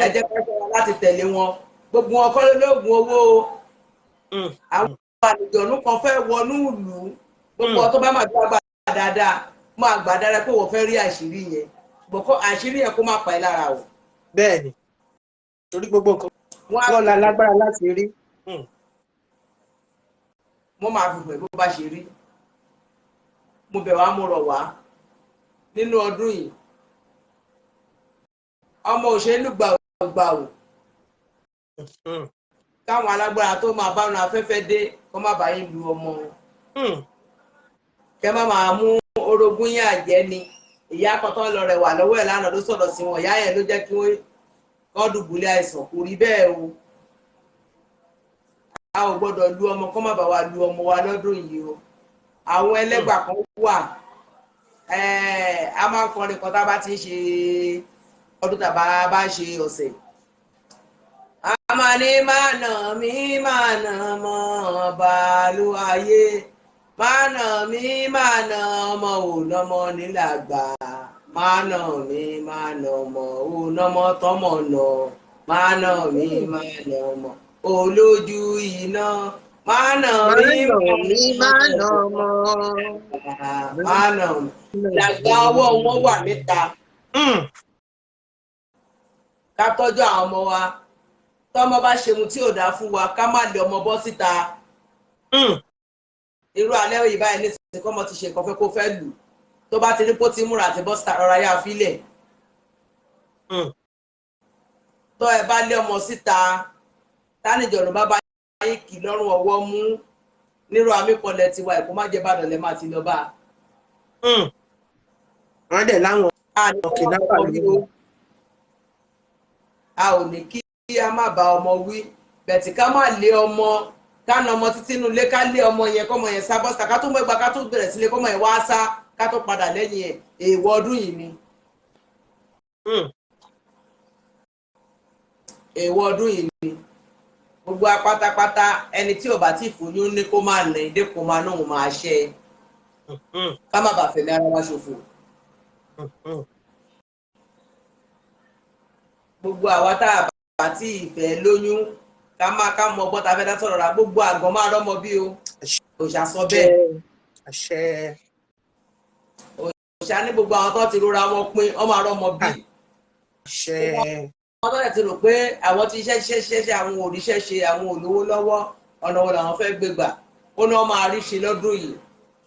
Ẹ jẹ́ ká ṣọ́ra láti tẹ̀lé wọn. Gbogbo wọn kọ́ lóògùn owó o. Àwọn àlùjọ̀nú kan fẹ́ wọnú ìlú. Gbogbo wọn tó bá máa gbà dáadáa, máa gbà dáadáa pé wọ́n fẹ́ rí àṣírí yẹn, ṣùgbọ́n kó àṣírí yẹn kó má pa ẹ́ lára o. Bẹ́ẹ̀ni, torí gbogbo nǹkan wọ́n la lágbára láti rí. Wọ́n máa fi pẹ̀ bó bá ṣe rí. Mo bẹ̀ wá, mo rọ̀ wá nínú ọdún yìí, ọmọ òṣèlú gbàùgbàù, káwọn alágbára tó máa bá wọn afẹ́fẹ́ dé kó má bàa yín lu ọmọ, kẹ má máa mú orogún yín àjẹ́ ni. Ìyá kan lọ rẹ̀ wà lọ́wọ́ ẹ̀ lánàá ló sọ̀rọ̀ sí wọn. Ìyá yẹn ló jẹ́ kí wọ́n kọ́ dùbúlẹ̀ àìsàn. Kò rí bẹ́ẹ̀ o. A ò gbọ́dọ̀ lu ọmọ, kó má bàa wa lu ọmọ wa lọ́dún yìí o. Àwọn ẹlẹ́gbà kan wà, a máa ń kọrin kan tá a bá ti ń ṣe ọdún tàbá bá ń ṣe ọ̀sẹ̀. A máa ní máa nà mí, máa nà mọ́ bàálù ayé, máa nà mí, máa nà ọmọ ònàmọ nílàgbà, máa nà mí, máa nà ọmọ ònàmọ tọmọ nà, máa nà mí, máa nà ọmọ olójú iná, máa nà mí, máa nà ọmọ, máa nà mí. Làgbà ọwọ́ wọn wà níta. Ká tọ́jú àwọn ọmọ wa. Tọ́mọ bá ṣe ohun tí ò dáa fún wa, ká má lé ọmọ bọ́ síta. Irú alẹ́ yìí báyìí nísinsìnyí, kọ́mọ ti ṣe nǹkan fẹ́ kó fẹ́ lù, tó bá ti rí pó ti múra àti bọ́ síta, rọra yá fílẹ̀. Tọ́ ẹ bá lé ọmọ síta, tánìjọ̀nù bá bá yín kì lọ́rùn ọwọ́ mú nírú àmìkọlẹ̀ tiwa, ẹ̀kọ́ má jẹ́ bàdàn lẹ́ máa ti lọ bá a. Wọ́n dẹ̀ láwọn kidnapper ló. A ò ní kí a má bá ọmọ wí bẹ̀tì, ká má lé ọmọ, ká na ọmọ títí inú ilé, ká lé ọmọ yẹn, kọ́mọ yẹn sá bọ́sà, ká tún mọ́ ẹgbàá, ká tún bẹ̀rẹ̀ sílé kọ́mọ yẹn wá sá. ká tó padà lẹ́yìn ẹ̀. Èèwọ̀ ọdún yìí ni. Èèwọ̀ ọdún yìí ni gbogbo apátápátá. Ẹni tí ò bá tí fòyún ní kó máa nà dépò máa náà máa ṣe é, ká má bàa fẹ̀mí ara wa ṣòfò. Gbogbo àwa tá a bá tí ìfẹ́ lóyún, ká má ká mọ ọgbọ́n tá a fẹ́ dá sọ̀rọ̀ ra. Gbogbo àgàn máa rọ́mọ bí o. Òòṣà sọ bẹ́ẹ̀. Àṣẹ. Òòṣà ní gbogbo àwọn tó ti rora wọn pin, wọ́n máa rọ́mọ bí. Àṣẹ. Wọ́n tó ti rò pé àwọn ti ṣiṣẹ́ ṣiṣẹ́ ṣiṣẹ́, àwọn ò ríṣẹ́ ṣe, àwọn ò lówó lọ́wọ́, ọ̀nà wo làwọn fẹ́ gbé gbà? Ó ní wọ́n máa rí ṣe lọ́dún yìí,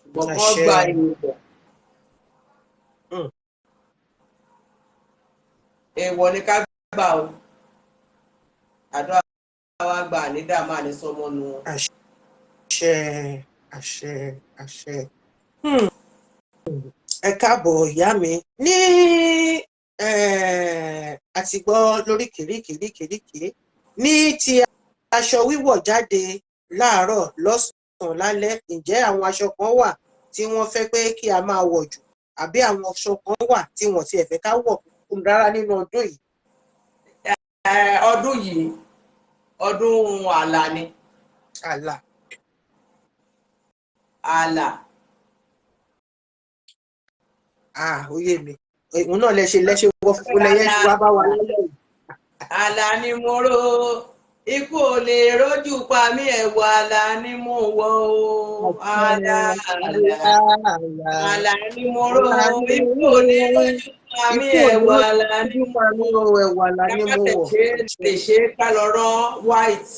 ṣùgbọ́n kán gba èèwọ̀. Èèwọ̀ ni ká gbà o. Àdúrà wa gbà, ní dààmú, àní sọmọ nu wọn. Àṣẹ, àṣẹ, àṣẹ. Ẹ káàbọ̀, ìyá mi. Ní a ti gbọ́ lóríkèéríkèéríkèéríkèé ní ti aṣọ wíwọ̀ jáde láàárọ̀, lọ́sàn-án, lálẹ́. Ǹjẹ́ àwọn aṣọ kan wà tí wọ́n fẹ́ pé kí a máa wọ̀ jù, àbí àwọn aṣọ kan wà tí wọ́n ti ẹ̀ fẹ́ ká wọ̀ rárá nínú ọdún yìí? Ọdún yìí, ọdún àlà ni. Àlà. Àlà. Ah, ó yé mi. Òun náà lẹ ṣe lẹ́ṣẹ̀ wọ́ fún lẹ́yẹ tí wàá bá wà lálẹ́ yìí. Àlà ni mo rò, ikú ò lè rójú pa mí. Ẹ̀wọ̀ àlà ni mo wọ̀ o. Àlà, àlà, àlà ni mo rò, ikú ò lè rójú pa mí. Ẹ̀wọ̀ àlà ni mo wọ̀. Ẹ̀wọ̀ àlà ni mo wọ̀. Lè ṣe ká lọ rán white,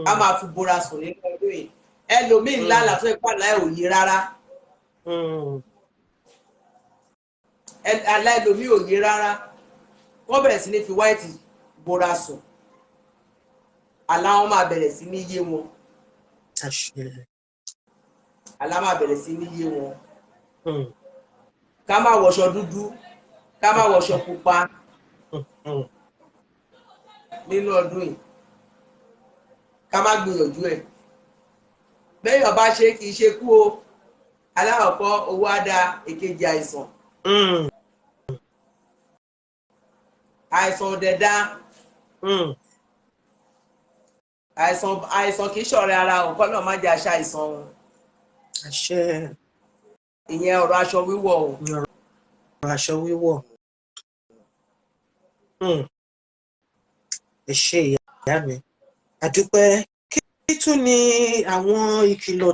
ká máa fi bora sùn nínú ọdún yìí. Ẹlòmíín lálàá tó ipá láì ò yé rárá. Àlá ẹlòmíín ò yé rárá. Wọ́n bẹ̀rẹ̀ sí ní fi white bora sùn, àlá wọn máa bẹ̀rẹ̀ sí ní yé wọn. Àlá máa bẹ̀rẹ̀ sí ní yé wọn. Ká má wọṣọ dúdú, ká má wọṣọ pupa nínú ọdún yìí. Ká má gbìyànjú ẹ̀. Bẹ́ẹ̀ ọba ṣe kì í ṣe kú o. Alákọ̀ọ́kọ́, owó á da. Èkejì, àìsàn. Àìsàn ò dẹ̀ da. Àìsàn, àìsàn kì í ṣọ̀rẹ́ ara o. Kọ́ náà má jẹ́ àṣà àìsàn o. Àṣẹ. Ìyẹn ọ̀rọ̀ aṣọ wíwọ̀ o. Ọ̀rọ̀ aṣọ wíwọ̀. Ẹ ṣé, ìyá mi, àdúpẹ́. Kí tún ni àwọn ìkìlọ̀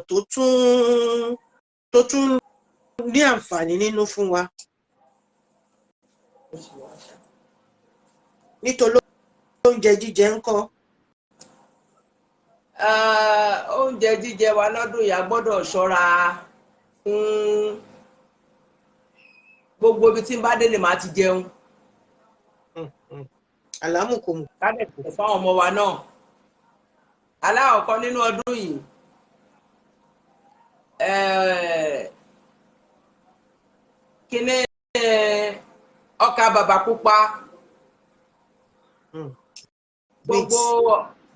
tó tún ní àǹfààní nínú fún wa nítorí oúnjẹ jíjẹ ńkọ́? Oúnjẹ jíjẹ wa lọ́dún yìí, a gbọ́dọ̀ ṣọ́ra fún gbogbo ibi tí n bá délé máa ti jẹun. Àlámùkòmù. Ká dẹ̀ kọ̀ fáwọn ọmọ wa náà. Alákọ̀ọ́kọ́ nínú ọdún yìí, kíní ọkà bàbà pupa,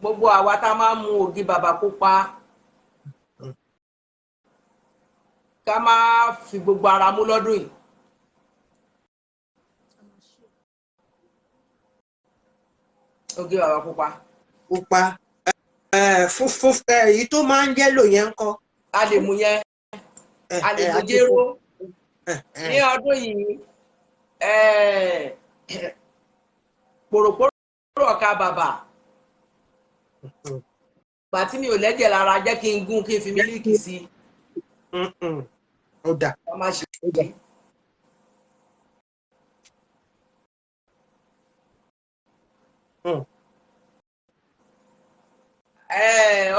gbogbo àwa tá a máa ń mu ògì bàbà pupa, ká má fi gbogbo ara mú lọ́dún yìí. Ògì bàbà pupa. Pupa funfun, èyí tó máa ń yellow yẹn ńkọ́? A lè mú yẹn, a lè mú jéró ní ọdún yìí. Pòròpórò ọkà bàbà, gbà tí mi ò lẹ́jẹ̀ lára, jẹ́ kí n gún, kí n fi mílíìkì sí i. Ó dà. Wọ́n má ṣe. Ó dà.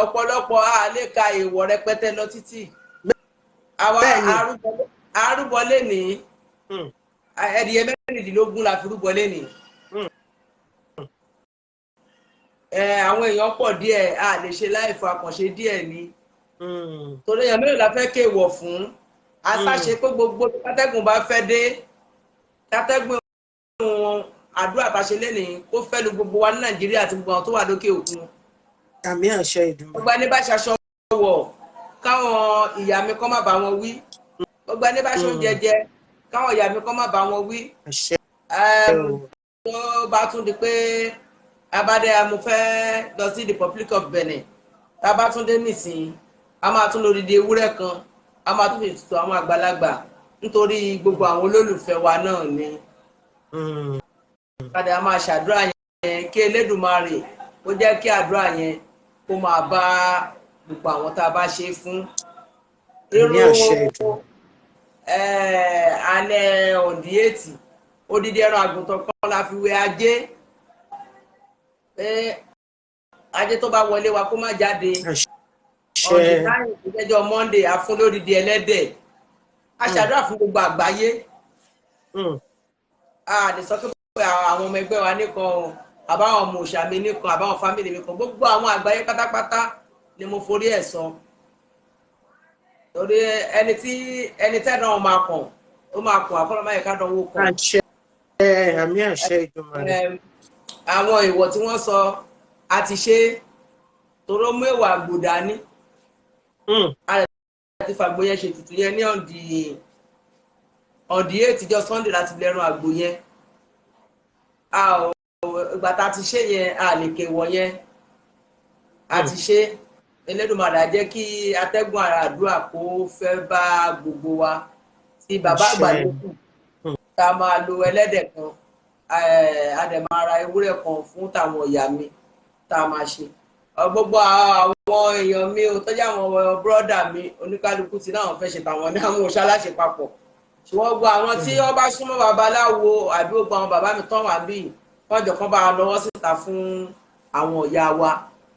Ọ̀pọ̀lọpọ̀ a lè ka èèwọ̀ rẹpẹtẹ lọ títì. Àwa arúbọ lénìí, ẹdìyẹ 16 la fi rúbọ lénìí. Àwọn èèyàn pọ̀ díẹ̀, a lè ṣe láì fa àkànṣe díẹ̀ ni. Torí èèyàn mélòó la fẹ́ kéèwọ̀ fún? Asáṣe pé gbogbo kátẹ́gùn bá fẹ́ dé, kátẹ́gùn àdúrà tá a ṣe lénìí kó fẹ́ lu gbogbo wa ní Nàìjíríà àti gbogbo àwọn tó wà lókè òkun. Àmì, àṣẹ Ìdùnnú. Gbogbo ẹni bá ṣaṣọ wọ̀, káwọn ìyá mi kọ́ má bá wọn wí. Gbogbo ẹni bá ṣe oúnjẹ jẹ, káwọn ìyá mi kọ́ má bá wọn wí. Àṣẹ o. Tó bá tún di pé abadé, mo fẹ́ lọ sí Republic of Benin. Tá a bá tún dé nísìnyí, a máa tún lórí di ewúrẹ́ kan, a máa tún fi tutù àwọn àgbàlagbà, nítorí gbogbo àwọn olólùfẹ́ wa náà ni. Padà, a máa ṣàdúrà yẹn kí Elédùmarè ó jẹ́ kí àdúrà yẹn kó máa bá gbogbo àwọn tá a bá ṣe fún. Ní àṣẹ ìdùnnú. Alẹ́ on the 8, odidi ẹran àgùntàn kan la fi wẹ ajé, pé ajé tó bá wọlé wa kó má jáde. On the Àṣẹ. 9, ìjẹjọ Monday, a fún lódidi ẹlẹ́dẹ̀. A ṣàdúrà fún gbogbo àgbáyé. A lè sọ pé àwọn ọmọ ẹgbẹ́ wa nìkan o, àbáwọn ọmọ òòṣà mi nìkan, àbáwọn family mi kan, gbogbo àwọn àgbáyé pátápátá ni mo forí ẹ̀ sọ, torí ẹni tí ẹni tẹ́dán máa kàn, ó máa kàn àkọlọ́máyé ká dánwó kàn. Àṣẹ, àmì, àṣẹ Ìdùmarè. Àwọn ìwọ̀ tí wọ́n sọ a ti ṣe, toró mú èèwọ̀ àgbò dání. Àti fàgbò yẹn ṣe ètùtù yẹn ní on the 8 jọ Sunday láti lẹ́rùn àgbò yẹn. A ò ìgbà tá a ti ṣe yẹn, a lè kéwọ̀ yẹn, a ti ṣe. Elédùmarè á jẹ́ kí atẹ́gùn ara àdúrà kó fẹ́ bá gbogbo wa. Tí bàbá àgbà Àṣẹ. ló kù tá a máa lo ẹlẹ́dẹ̀ kan, a dẹ̀ máa ra ewúrẹ́ kan fún tàwọn ìyá mi tá a máa ṣe. Gbogbo àwọn èèyàn mi ò tọ́jú, àwọn bírọ́dà mi, oníkálukú ti náà fẹ́ ṣe tàwọn ní àwọn òṣà láṣẹ papọ̀, ṣùgbọ́n gbogbo àwọn tí wọ́n bá súnmọ́ babaláwo àbí gbogbo àwọn bàbá mi tán wà bíi kọ́jọ kan bá a lọ́wọ́ síta fún àwọn ìyá wa,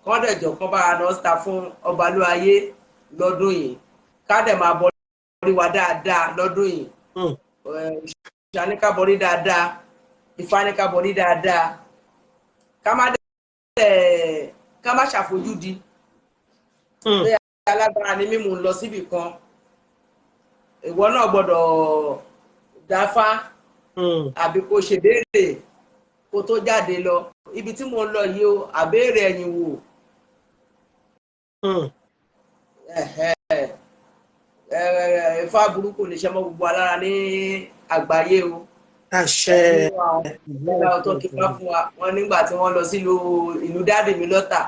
kọ́dẹ̀jọ kan bá a lọ́wọ́ síta fún ọbalúayé lọ́dún yìí, ká dẹ̀ máa bọ́ wa dáadáa lọ́dún yìí. Òòṣà ní ká bọrí dáadáa, Ifá ní ká bọrí dáadáa, ká má dẹ̀ ká má ṣàfojúdi pé alágbára ni mímú lọ síbì kan. Ìwọ náà gbọ́dọ̀ dáfá àbí kó ṣe béèrè kó tó jáde lọ ibi tí mo ń lọ yìí o, àbéèrè ẹ̀yìn wò. Ẹ̀hẹ́. Ifá burúkú ní ṣe mọ́ gbogbo alára ní àgbáyé o. Àṣẹ. Nígbà tó kí wá fún wa wọn nígbà tí wọ́n lọ sílùú ìlú dáàdì mi lọ́tà,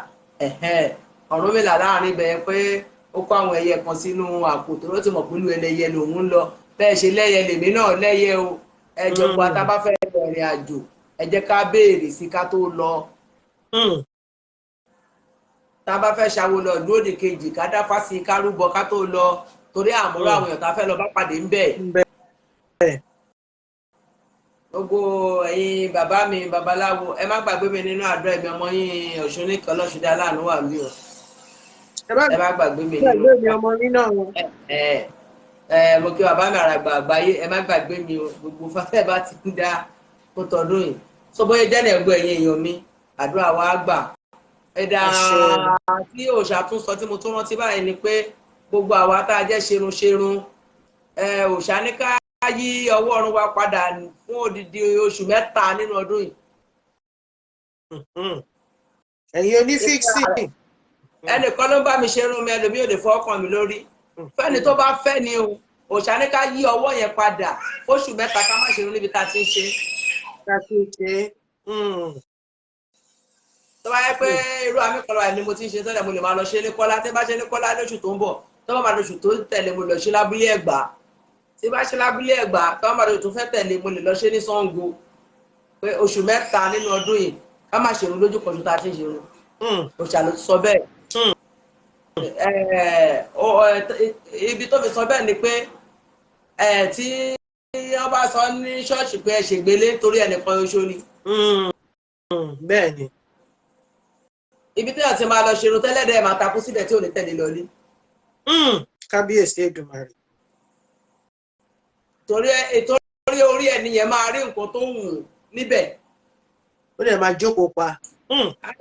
Ọ̀rúnmìlà láàrin ibẹ̀ yẹn pé ó kó àwọn ẹyẹ kan sínú àpò tó ló ti mọ̀ pẹ̀lú ẹlẹ́yẹ lòun ń lọ. Bẹ́ẹ̀ ṣe lẹ́yẹ lèmi náà lẹ́yẹ o. Ẹ jọ̀wọ́, tá a bá fẹ́ lọ ìrìn àjò, ẹ jẹ́ ká béèrè sí ká tó lọ. Tá a bá fẹ́ ṣàwo lọ ìlú òdì kejì, ká dáfá sí ká rúbọ ká tó lọ, torí àmúrò àwọn èèyàn tá a fẹ́ lọ bá pàdé ń bẹ̀. Gbogbo ẹ̀yin bàbá mi babaláwo, ẹ má gbàgbé mi nínú àdúrà. Ẹ̀mí ọmọ yín Ọ̀ṣun nìkan lọ́ṣùdá aláàánú wà mí o. Ẹ má Ẹ má gbàgbé mi nínú gbàgbé mi, ọmọ yín náà o. Ẹ ẹ, mo kí bàbá mi àràgbà àgbáyé, ẹ má gbàgbé mi o. Gbogbo fafẹ́ bá ti ń dá kó tọdún yìí sọ bóyá jẹ́ ní ẹ̀gbọ́n ẹ̀yin èèyàn mi, àdúrà wa gbà. Ẹ̀dá tí òòṣà tún sọ tí mo tún rántí báyìí ni pé gbogbo àwa tá a jẹ́ ṣerun ṣerun, òòṣà ní ká yí ọwọ́ ọrùn wa padà fún odidi oṣù 3 nínú ọdún yìí. Ẹ̀yin onífíksì. Ẹnìkan ló ń bá mi ṣerun mi, ẹlòmíì ò lè fọwọ́ kàn mí lórí. Fẹ́ni tó bá fẹ́ ni o. Òòṣà ní ká yí ọwọ́ yẹn padà fóṣù 3, ká má ṣerun níbi tá a ti ń ṣe. Ká ti ń ṣe. Tó bá yẹ pé irú àmì kan lọ́wọ́ ni mo ti ń ṣe tẹ́lẹ̀, mo lè máa lọ ṣe ní Kọ́lá. Tí bá ṣe ní Kọ́lá lóṣù tó ń bọ̀, tó bá máa lóṣù tó ń tẹ̀lé, mo lọ ṣe lábúlé Ẹ̀gbá. Tí bá ṣe lábúlé Ẹ̀gbá, tó bá máa lóṣù tó fẹ́ tẹ̀lé, mo lè lọ ṣe ní Ṣàngó, pé oṣù 3 nínú ọdún yìí, ká má ṣerun lójú kan tó ta ti ń ṣerun. Òòṣà ló sọ bẹ́ẹ̀. Ibi tó fi sọ bẹ́ẹ̀ ni pé tí wọ́n bá sọ ní ṣọ́ọ̀ṣì pé ẹ ṣègbélé torí ẹnìkan ṣoṣo ni. Bẹ́ẹ̀ ni. Ibi tí wọ́n ti máa lọ ṣerun tẹ́lẹ̀dẹ̀ máa takú síbẹ̀ tí ò ní tẹ̀lé lọlé. Kábíyèsí Èdùmàrè. Torí orí ẹni yẹn máa rí nǹkan tó wù níbẹ̀. Ó dẹ̀ máa jókòó pa.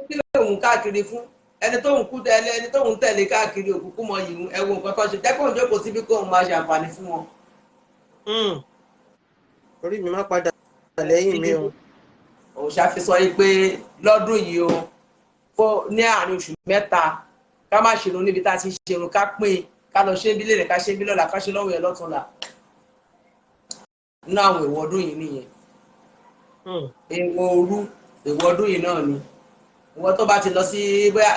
Kí ló ń káàkiri fún ẹni tó ń kú tẹ̀lé, ẹni tó ń tẹ̀lé káàkiri òkùnkùn mọ yìí? Ẹ wo nǹkan tó ṣe jẹ́ kó ń jókòó síbi kó ń máa ṣe àǹfààní fún wọn. Orí mi má padà lẹ́yìn mi o. Òòṣà fi sọ yìí pé lọ́dún yìí o, fún ní àárín oṣù 3, ká má ṣerun níbi tá a ti ṣerun, ká pín, ká lọ ṣe é bí lèrè, ká ṣe é bí lọ́la, ká ṣe lọ́wọ́ yẹn lọ́túnla. Nínú àwọn èèwọ̀ ọdún yìí nìyẹn. Èèwọ̀ òru, èèwọ̀ ọdún yìí náà ni. Ìwọ tó bá ti lọ sí bóyá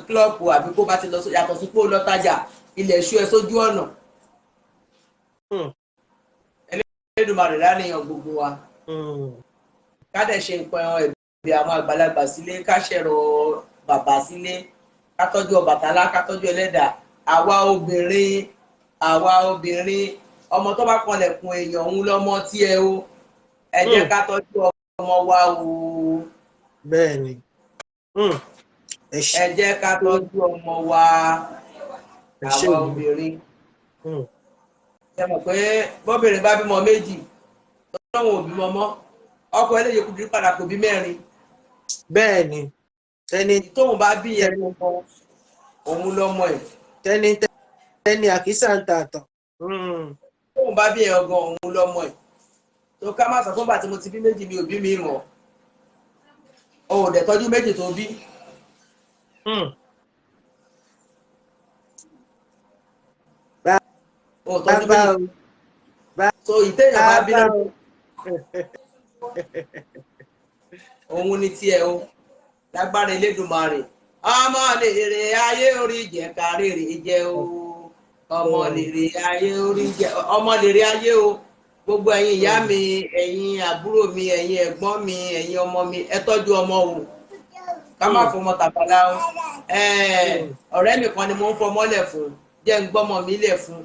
kílọ̀pù àbí kó bá ti lọ yàtọ̀ sí pé ó lọ tajà, ilẹ̀ ṣú ẹ sójú ọ̀nà. Elédùmarè láníyàn gbogbo wa. Ká dẹ̀ ṣe nǹkan ẹ̀bí àwọn àgbàlagbà sílé, ká ṣẹ̀rọ bàbá sílé, ká tọ́jú Ọbàtálá, ká tọ́jú ẹlẹ́dàá. Àwa obìnrin, ọmọ tó bá kanlẹ̀kùn èèyàn, òun lọ́mọ tí ẹ o. Ẹ jẹ́ ká tọ́jú ọmọ wa o. Bẹ́ẹ̀ ni. Ẹ ṣé. Ẹ jẹ́ ká tọ́jú ọmọ wa. Ẹ ṣé. Àwa obìnrin, ṣe mọ̀ pé bọ́bìnrin bá bímọ méjì, tọ́lọ́wọ̀n ò bímọ mọ́, ọkọ eléyìí kúndùn padà kò bí mẹ́rin. Bẹ́ẹ̀ ni, tẹni Tóun bá bí yẹn lọ́mọ, òun lọ́mọ ẹ̀. Tẹni tẹni àkísà ń ta àtàn. Tóun bá bí yẹn gan, òun lọ́mọ ẹ̀. Tó ká má sọ fún bàtí mo ti bí méjì, mi ò bí mi mọ̀, o ò dẹ̀ tọ́jú méjì tó bí. O ò tọ́jú Bàbá méjì. O. So ìtẹ̀yàn bá bí Bàbá lọ́mọ, o. òun ni tiẹ̀ o. Lágbára Elédùmarè, ọmọ lèrè ayé orí jẹ kárìrì jẹ o. Ọmọ lèrè ayé orí jẹ, ọmọ lèrè ayé o. Gbogbo ẹ̀yin ìyá mi, ẹ̀yin àbúrò mi, ẹ̀yin ẹ̀gbọ́n mi, ẹ̀yin ọmọ mi, ẹ tọ́jú ọmọ o. Ká má fọmọ tàbálà o. Ọ̀rẹ́ mi kan ni mo ń fọmọ lẹ̀ fún, jẹ́ ń gbọ́mọ mi lẹ̀ fún.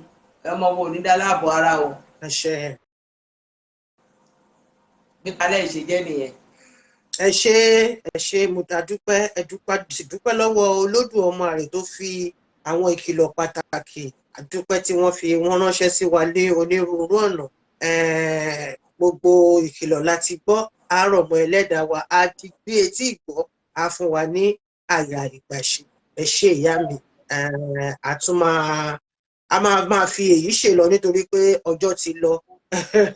Ọmọ wo ò ní dá láàbọ̀ ara o. Àṣẹ. Nípa lẹ́yìn ṣe jẹ́ nìyẹn. Ẹ ṣé, ẹ ṣé, mo ta dúpẹ́. Ẹ dúpẹ́, sì dúpẹ́ lọ́wọ́ olódù ọmọ rẹ̀ tó fi àwọn ìkìlọ̀ pàtàkì àdúpẹ́ tí wọ́n fi wọ́n ránṣẹ́ sí wa ní onírúurú ọ̀nà. Gbogbo ìkìlọ̀ láti gbọ́. Àárọ̀ mọ́ ẹlẹ́dàá wa á ti gbé etí ìgbọ́, á fún wa ní àyà ìgbàṣe. Ẹ ṣé, ìyá mi. A tún máa a máa máa fi èyí ṣe lọ nítorí pé ọjọ́ ti lọ,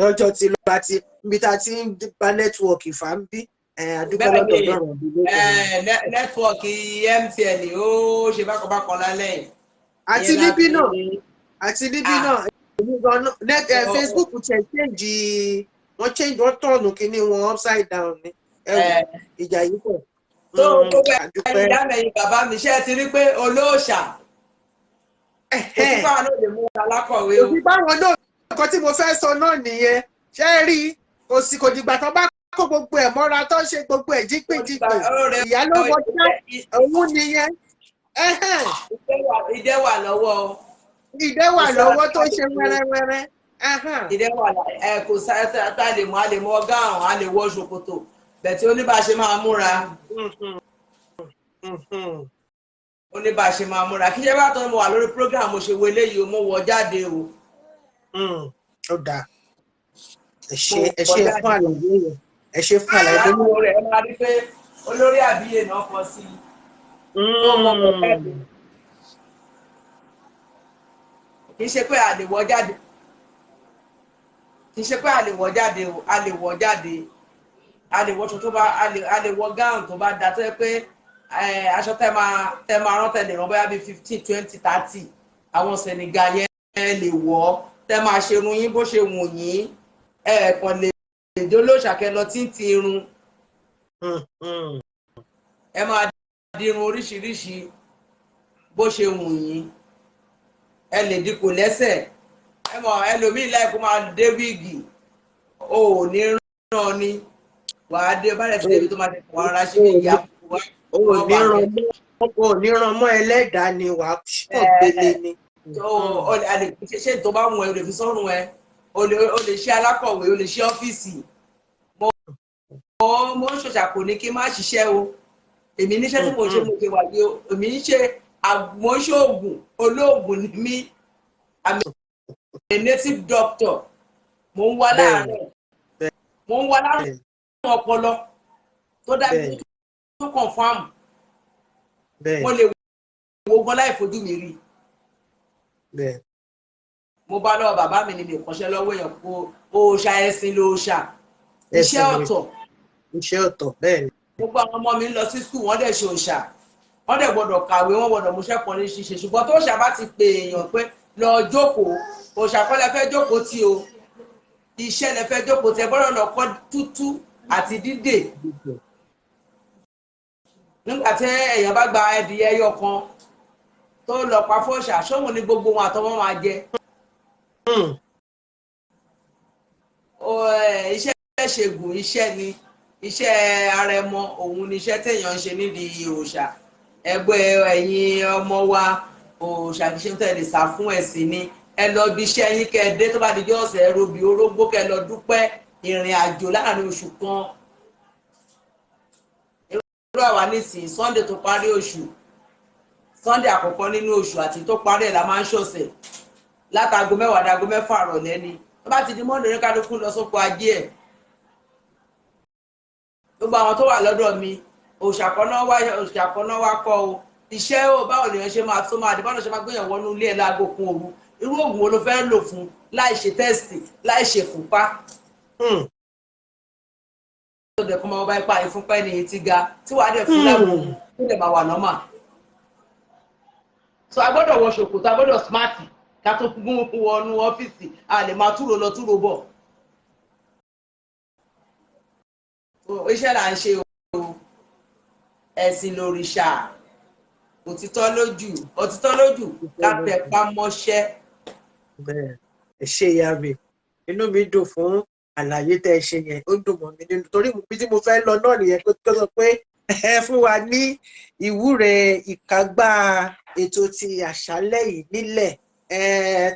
ọjọ́ ti lọ àti ibi tá a ti ń bá network fà ń bí. A dúpẹ́ Bẹ́ẹ̀ lọ́dọ̀ ni. Ọlọ́run ọdún lókè. Network MTN ó ṣe bákanbákan lálẹ́ yìí. Àti Ìyẹn la níbí náà, àti níbí Ah. náà, èmi gan náà net Facebook tiẹ̀ change, wọ́n change, wọ́n turn kínní wọn upside down ni. Ẹ wò, ìjà yìí pọ̀. Tó gbogbo A dúpẹ́. ẹ̀yin ìyá mi, ẹ̀yin bàbá mi, ṣé ẹ ti rí pé olóòṣà kò sí báwọn náà lè mú alákọ̀wé o. Òbí báwọn náà, nǹkan tí mo fẹ́ sọ náà nìyẹn. Ṣé ẹ rí i, kò sí, kò dìgbà tán bá kó gbogbo ẹ̀ mọ́ra tó ń ṣe gbogbo ẹ̀ jípìnjípìn, ìyá ló wọ ṣá òun nìyẹn. Ẹhẹ́n. Ìdẹ wà lọ́wọ́ o. Ìdẹ wà lọ́wọ́ tó ṣe wẹ́rẹ́wẹ́rẹ́. Ẹhẹ́n. Ìdẹ wà ẹ, kò sá tá a lè mú, a lè mú gáàrùn, a lè wọ ṣòkòtò bẹ̀tí ó ní bá a ṣe máa múra. Ó ní bá a ṣe máa múra. Kí ṣe bá tó mo wà lórí program, mo ṣe wo eléyìí o, mo wọ jáde o. Ó dáa, ẹ ṣé, ẹ ṣé fún àlàyé yẹn, ẹ ṣé fún àlàyé tó ní. Láti rẹ̀, ẹ máa rí pé olórí àbíyè náà kọ sí i tó mọ ọmọ jáde. Kì í ṣe pé a lè wọ jáde, kì í ṣe pé a lè wọ jáde o. A lè wọ jáde, a lè wọṣọ tó bá a lè wọ gáùn tó bá da, tó yẹ pé aṣọ tẹ máa rán, tẹ lè rán bóyá bíi 15, 20, 30, àwọn Senegal yẹn lè wọ̀, tẹ máa ṣe irun yín bó ṣe wù yín. Ẹ kàn lè dolóṣàkẹ lọ tí ń ti irun. Ẹ máa dirun oríṣiríṣi bó ṣe wù yín. Ẹ lè dínkù lẹ́sẹ̀. Ẹ mọ̀ ẹlòmíì láì kó máa dé wig, o ò ní rán ni wàá dé bá rẹ̀ sí débi tó máa ṣe fún ara ṣe ní ìyá wa. O ò ní ràn mọ́, o ò ní ràn mọ́ ẹlẹ́dàá ni, wàá ṣàn gbélé ni. Tó o lè ṣe tó bá wù ẹ́, o lè fi sọ́run ẹ, o lè ṣe alákọ̀wé, o lè ṣe ọ́fíìsì. Mo ń ṣòṣà, kò ní kí n má ṣiṣẹ́ o. Èmi níṣẹ́ tí mo ṣe, mo ṣe wà ní o. Èmi ń ṣe, mo ń ṣe oògùn, olóògùn ni mí. I'm a native doctor. Mo ń wá láàárọ̀, mo ń wá láàárọ̀ ọpọlọ tó dájú, tó confirm. Mo lè wo gan láì fojú mi rí. Mo bá lọ́wọ́ bàbá mi ni, mi kọ́ṣẹ́ lọ́wọ́ èèyàn. Kó òòṣà, ẹ̀sìn lòòṣà, iṣẹ́ ọ̀tọ̀. Iṣẹ́ ọ̀tọ̀, bẹ́ẹ̀ ni. Gbogbo àwọn ọmọ mi ń lọ sí school, wọ́n dẹ̀ ṣe òòṣà, wọ́n dẹ̀ gbọ́dọ̀ kàwé, wọ́n gbọ́dọ̀ múṣẹ́ kan ní ṣíṣe. Ṣùgbọ́n tó òòṣà bá ti pè èèyàn pé lọ jókòó, òòṣà kọ́ lẹ fẹ́ jókòó tí o. Iṣẹ́ lẹ fẹ́ jókòó tẹ gbọ́dọ̀ lọ kọ́ tútú àti dídè. Nígbà tí èèyàn bá gba ẹdìyẹ ẹyọ kan tó lọ pa fọ́ọ̀ṣà, ṣóhun ni gbogbo wọn àtọmọ máa jẹ. Iṣẹ́ ṣègùn iṣẹ́ ni, iṣẹ́ arẹmọ òun ni iṣẹ́ téèyàn ń ṣe nídìí òòṣà. Ẹgbẹ́ ẹ̀yin ọmọ wa, òòṣà kìí ṣe tẹ̀ lè sá fún ẹ̀sìn ni. Ẹ lọ bí iṣẹ́ yín kẹ́ ẹ dé, tó bá dijọ́ ọ̀sẹ̀ ẹ robi orógbó kẹ́ ẹ lọ dúpẹ́ ìrìn àjò láàrin oṣù kan. Irú àwa nísìnyí, Sunday tó parí oṣù, Sunday àkọ́kọ́ nínú oṣù àti tó parí ẹ̀ la máa ń ṣọ̀sẹ̀ látago 10 dago 6 ìrọ̀lẹ́ ni. Tó bá ti di Monday, oníkálukú lọ sóko ajé ẹ̀. Gbogbo àwọn tó wà lọ́dọ̀ mi, òòṣà kan náà wá kọ́ o. Iṣẹ́ o, báwo lèèyàn ṣe máa tó máa dé, báwo lè ṣe máa gbéyàn wọnú ilé ẹ̀ láago kan òru? Irú oògùn wo ló fẹ́ lò fún láì ṣe test, láì ṣe fúnpá? Tó dẹ̀ kó máa bá ipa ìfúnpá ẹni yìí ti ga, tí wàá dẹ̀ fún láwọn ohun tó dẹ̀ máa wà normal. So a gbọ́dọ̀ wọ ṣòkòtò, a gbọ́dọ̀ smart ká tó gún wọnú ọ́fíìsì. A lè máa túrò lọ túrò bọ̀. So, iṣẹ́ là ń ṣe o, ẹ̀sìn lòrìṣà, òtítọ́ lójú, òtítọ́ lójú, ká tẹpá mọ́ṣẹ́. Bẹ́ẹ̀, ẹ ṣé ìyá mi, inú mi dùn fún àlàyé tẹ́ ẹ ṣe yẹn. Ó dùn mọ́ mi nínú torí bí tí mo fẹ́ lọ náà nìyẹn, pé tó sọ pé ẹ fún wa ní ìwúre ìkágbá ètò ti àṣálẹ́ yìí nílẹ̀.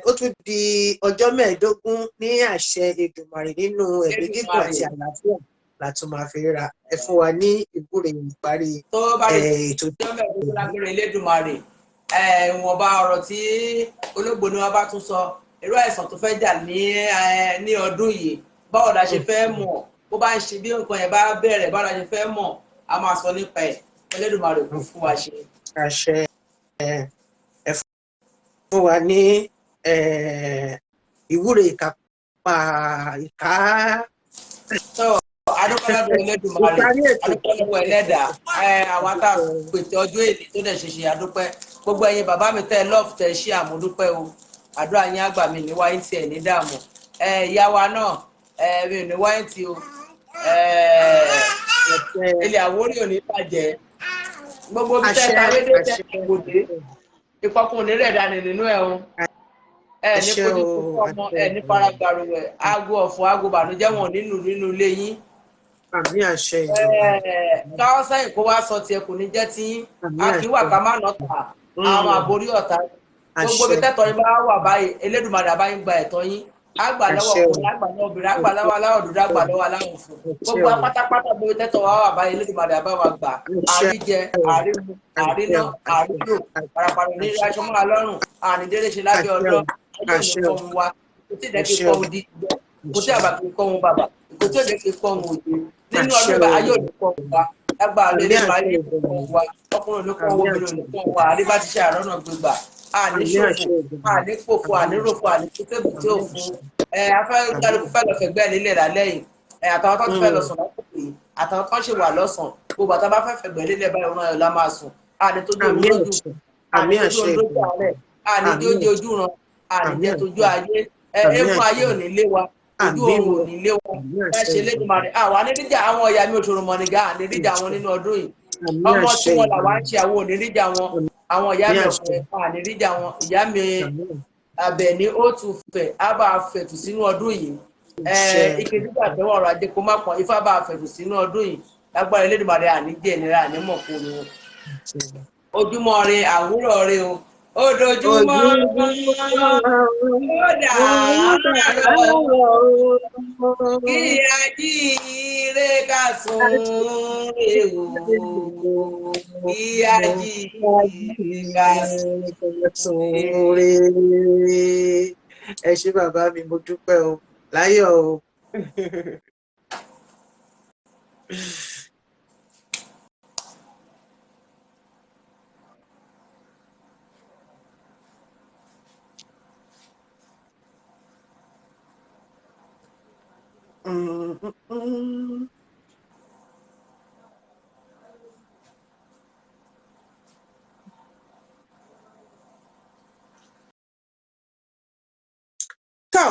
Ó tún di ọjọ́ 15 ní àṣẹ Èdùmàrè, nínú ẹ̀mí gígùn àti àlàáfíà la tún máa fi ríra. Ẹ fún wa ní ìwúre ìparí tó bá di ètò. Ọjọ́ 15 lágbára Elédùmarè, ìwọ̀nba ọ̀rọ̀ tí olóògbé wa bá tún sọ, irú àìsàn tó fẹ́ jà ní ọdún yìí, báwo la ṣe fẹ́ mọ̀? Bó bá ń ṣe bí nǹkan yẹn bá bẹ̀rẹ̀, báwo la ṣe fẹ́ mọ̀? A máa sọ nípa ẹ̀. Elédùmarè kò fún wa ṣe. Àṣẹ. Ẹ fún wa ní ìwúre ìkápá ìká. Tó adúpẹ́ lọ́dọ̀ Elédùmarè. Ìparí ètò. Adúpẹ́ lọ́wọ́ ẹlẹ́dàá àwa tá a pètè ọjọ́ èlé tó dẹ̀ ṣe ṣe. Adúpẹ́ gbogbo ẹ̀yin bàbá mi tẹ́ love, tẹ́ ṣí àmúdúpẹ́ o. Àdúrà yín àgbà mi ní wáyé tiẹ̀ ní dààmú. Ìyá wa náà, mi ò ní wáyé tí o. Ilẹ̀ Àwórì ò ní bàjẹ́. Gbogbo bí tẹ́ Àṣẹ, sáré dé tẹ́ àṣẹ. gbòdè ìkọkùn ní rẹ̀ dání nínú ẹ̀ o. Ẹ ní Àṣẹ fojú o, sunkún ọmọ. àṣẹ. Ẹ ní fara gbàrúwẹ̀ aago ọ̀fọ̀, aago bànújẹ́ wọn nínú ilé yín. Àmín, àṣẹ ìjọba. Káwọ́ sẹ́yìn kó wá sọ tiẹ̀ kò ní jẹ́ tiyín. Àmín, A kì í wà àṣẹ. ká má nà tà àwọn àborí ọ̀tá. Gbogbo Àṣẹ. ibi tẹ́tọ̀ yín bá wà báyìí, Elédùmarè àbáyín gba ẹ̀tọ́ yín. Àgbà lọ́wọ́ Àṣẹ o. ọkùnrin, àgbà lọ́wọ́ obìnrin, àgbà lọ́wọ́ aláwọ̀ dúdú, àgbà lọ́wọ́ aláwọ̀ funfun, gbogbo Àṣẹ o. apátápátá, gbogbo tẹ́tọ̀ wá wà báyìí, Elédùmarè àbá wa gbà. Àṣẹ. Àríjẹ, àrímu, àríná, àrílò, parapara ní aṣọ mọ́ra lọ́rùn, ànídélé ṣe lábẹ́ Àṣẹ o. ọlọ́ ayé òní. Àṣẹ o. Fọ́hun wa kò tí ì dẹ́ kí Àṣẹ o. fọ́hun di kò tí àbá kí fọ́hun bàbà kò tí ò dẹ́ kí fọ́hun òde nínú Àṣẹ ọdún bá o. ayé òní fọ́hun wa lágbára Àmín, Elédùmarè. àṣẹ Ayé òní fọ́hun wa, ọkùnrin òní fọ́hun, Àmín, obìnrin àṣẹ. òní fọ́hun wa. Àríbá ti ṣe àrọ́nà gbégbà, àní Àmín, ṣòfò, àṣẹ ìjọba. Àní pòfo, àní ròfo, àní kútébù tí ò Àmín, fún àṣẹ. ẹ afẹ́ kálukú fẹ́ lọ fẹ̀gbẹ́ nílẹ̀ lálẹ́ yìí. Ẹ àtàwọn tó ti fẹ́ lọ sùn lásìkò yìí, àtàwọn tó ṣì wà lọ́sàn, gbogbo àtàwọn bá fẹ́ fẹ̀gbẹ́ nílẹ̀ báyìí, òun ayọ̀ la máa sùn. Àní tójú oorun Àmín, lójú, àṣẹ. àní Àmín, tójú àṣẹ oorun lójú ìjọba. àárẹ̀, àní Àmín, jójú ojú ran, àní Àmín, jẹ́ tójú àṣẹ. ayé ẹ. Àmín, Eégún ayé àṣẹ. ò ní lé wa, ojú Àmín oorun o. ò ní lé wa. Àmín, Ẹ àṣẹ ṣe ìjọba. Elédùmarè àwa ní ríjà àwọn ọ̀yà mi òṣòro mọ̀nìgá, àní ríjà wọn nínú ọdún yìí. Àmín, Ọmọ tí àṣẹ wọn làwa ìjọba. ń ṣe, àwọn ò ní ríjà wọn. Àwọn ìyá mi Àmín, àṣẹ. ọkùnrin, àní ríjà wọn. Ìyá mi Àmín. Àbẹ̀ní ó tún fẹ̀, á bá a fẹ̀tù sínú ọdún yìí. Àṣẹ. Ike dígbà tẹ́wọ́ ọ̀rọ̀ ajé kó má pọ̀n, ifá bá a fẹ̀tù sínú ọdún yìí lágbára Elédùmarè. Àní jẹ́ ìnira, àní mọ̀ kó nu. Àṣẹ. Ojúmọ́ re, àwúrọ̀ re o, ó dojúmọ́, ó dàárọ̀, kí ajíire ká sùn re o, kí ajíire ká sùn re. Ẹ ṣé bàbá mi, mo dúpẹ́ o, láyọ̀ o. Tọ́.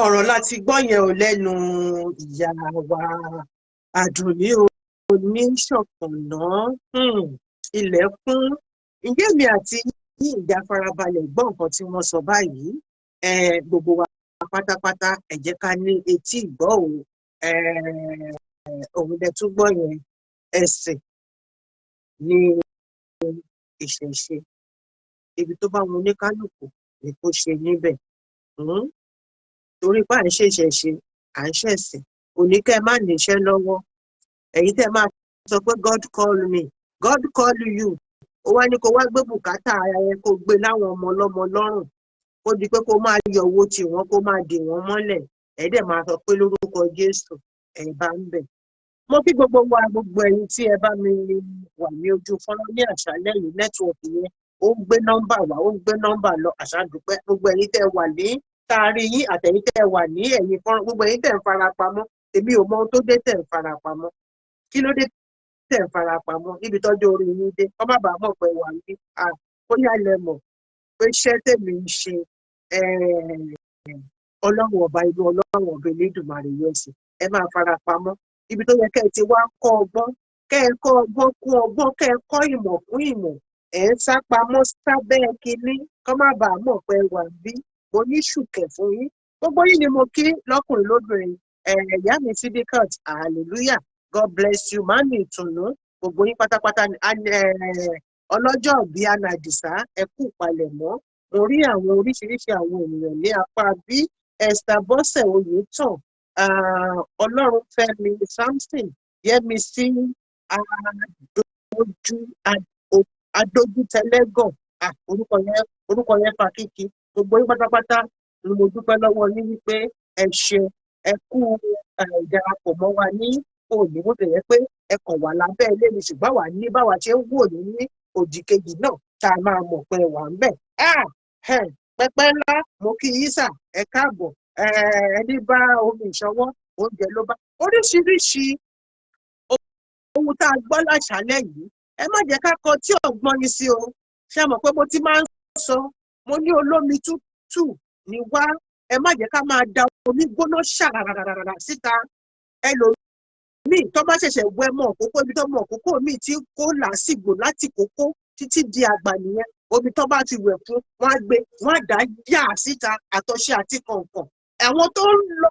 Ọ̀rọ̀ láti gbọ́ yẹn ò lẹ́nu ìyá wa Àdùnní Oníṣọ̀pọ̀nná. Ilẹ̀kùn ǹjẹ́ mi àti yín ìjà farabalẹ̀ gbọ́ nǹkan tí wọ́n sọ báyìí? Gbogbo wa pátápátá, ẹ jẹ́ ká ní etí ìgbọ́ o. Òun lẹ tún gbọ́ yẹn. Ẹ̀sìn ní ìṣẹ̀ṣe, ibi tó bá wọn oníkálukú ni kó ṣe níbẹ̀. Torí pé à ń ṣe ìṣẹ̀ṣe, à ń ṣẹ̀sìn, kò ní kẹ́ ẹ má níṣẹ́ lọ́wọ́. Ẹ̀yin tẹ́ máa sọ pé "God call me", God call you, ó wá ní kó wá gbé bùkátà ara ẹ, kó gbé láwọn ọmọ ọlọ́mọ lọ́rùn, kó di pé kó máa yọ owó tí wọ́n, kó máa dè wọ́n mọ́lẹ̀. Ẹ̀ dẹ̀ máa sọ pé lórúkọ Jésù ẹ̀ bá ń bẹ̀. Mo kí gbogbo wa, gbogbo ẹ̀yin tí ẹ bá mi wà ní ojú fọ́nrán ní àṣálẹ́ yìí. Network yẹn, ó ń gbé nọ́mbà wá, ó ń gbé nọ́mbà lọ. Àṣàdùpẹ́ gbogbo ẹ̀yin tẹ́ wà ní taari yín, àtẹ̀yin tẹ́ wà ní ẹ̀yìn fọ́nrán, gbogbo ẹ̀yin tẹ́ ń fara pamọ́. Èmi ò mọ ohun tó dé tẹ́ ń fara pamọ́. Kí ló dé tẹ́ ń fara pamọ́ níbi tọ́jú orí yín dé? Kọ́ má bàa mọ̀ pé wà ní bóyá lẹ mọ̀ pé iṣẹ́ tèmi ń ṣe, Ọlọ́run ọba inú, Ọlọ́run ọba Elédùmarè yọ sí. Ẹ máa fara pamọ́ ibi tó yẹ kẹ́ ẹ ti wá kọ́ ọgbọ́n, kẹ́ ẹ kọ́ ọgbọ́n kún ọgbọ́n, kẹ́ ẹ kọ́ ìmọ̀ kún ìmọ̀. Ẹ̀ ń sá pamọ́ sábẹ́ kínní kọ́ má bàa mọ̀ pé wà bí. Mo ní ṣùkẹ̀ fún yín. Gbogbo yín ni mo kí lọ́kùnrin lóbìnrin. Ìyá mi Sidikat, hallelujah, God bless you. Mami ìtùnú, gbogbo yín pátápátá. Ọlọ́jọ́ bíi anadisa, ẹ kú palẹ̀mọ́. Mo rí àwọn oríṣiríṣi àwọn ènìyàn ní apá bí Esther Bọ́sẹ̀ Oyètàn, Ọlọ́runfẹ́mi Samson, Yẹ́misí Adójú Adójútẹlẹ́gàn. Orúkọ yẹn, orúkọ yẹn fa kíkí. Gbogbo yín pátápátá ni mo dúpẹ́ lọ́wọ́ yín wípé ẹ ṣe, ẹ kú ìdarapọ̀ mọ́ wa ní òní. Bó tilẹ̀ jẹ́ pé ẹ kàn wà lábẹ́ ilé ni, ṣùgbọ́n wà ní báwa ṣe ń wò ní ní òdì kejì náà tá a máa mọ̀ pé wà ń bẹ̀. Pẹpẹ ńlá, mo kí yín sà, ẹ káàbọ̀. Ẹni bá omi ìṣọwọ́ oúnjẹ ló bá oríṣiríṣi ohun tá a gbọ́ láṣálẹ́ yìí. Ẹ má jẹ́ ká kọ tí ọ̀gbọ́n yín sí o. Ṣé mọ̀ pé mo ti máa ń sọ, mo ní olómi tútù ní wá. Ẹ má jẹ́ ká máa da omi gbóná ṣàràràràrà síta. Ẹlòmíì tó bá ṣẹ̀ṣẹ̀ wẹ mọ́ òkókó, ibi tó mọ òkókó míì tí kó làásìgbò láti kókó títí di àgbà nìyẹn. Omi tó bá ti wẹ̀ fún wọn, á gbé wọn, á dá yà síta, àtọṣe àti kọ̀ọ̀kan. Àwọn tó ń lọ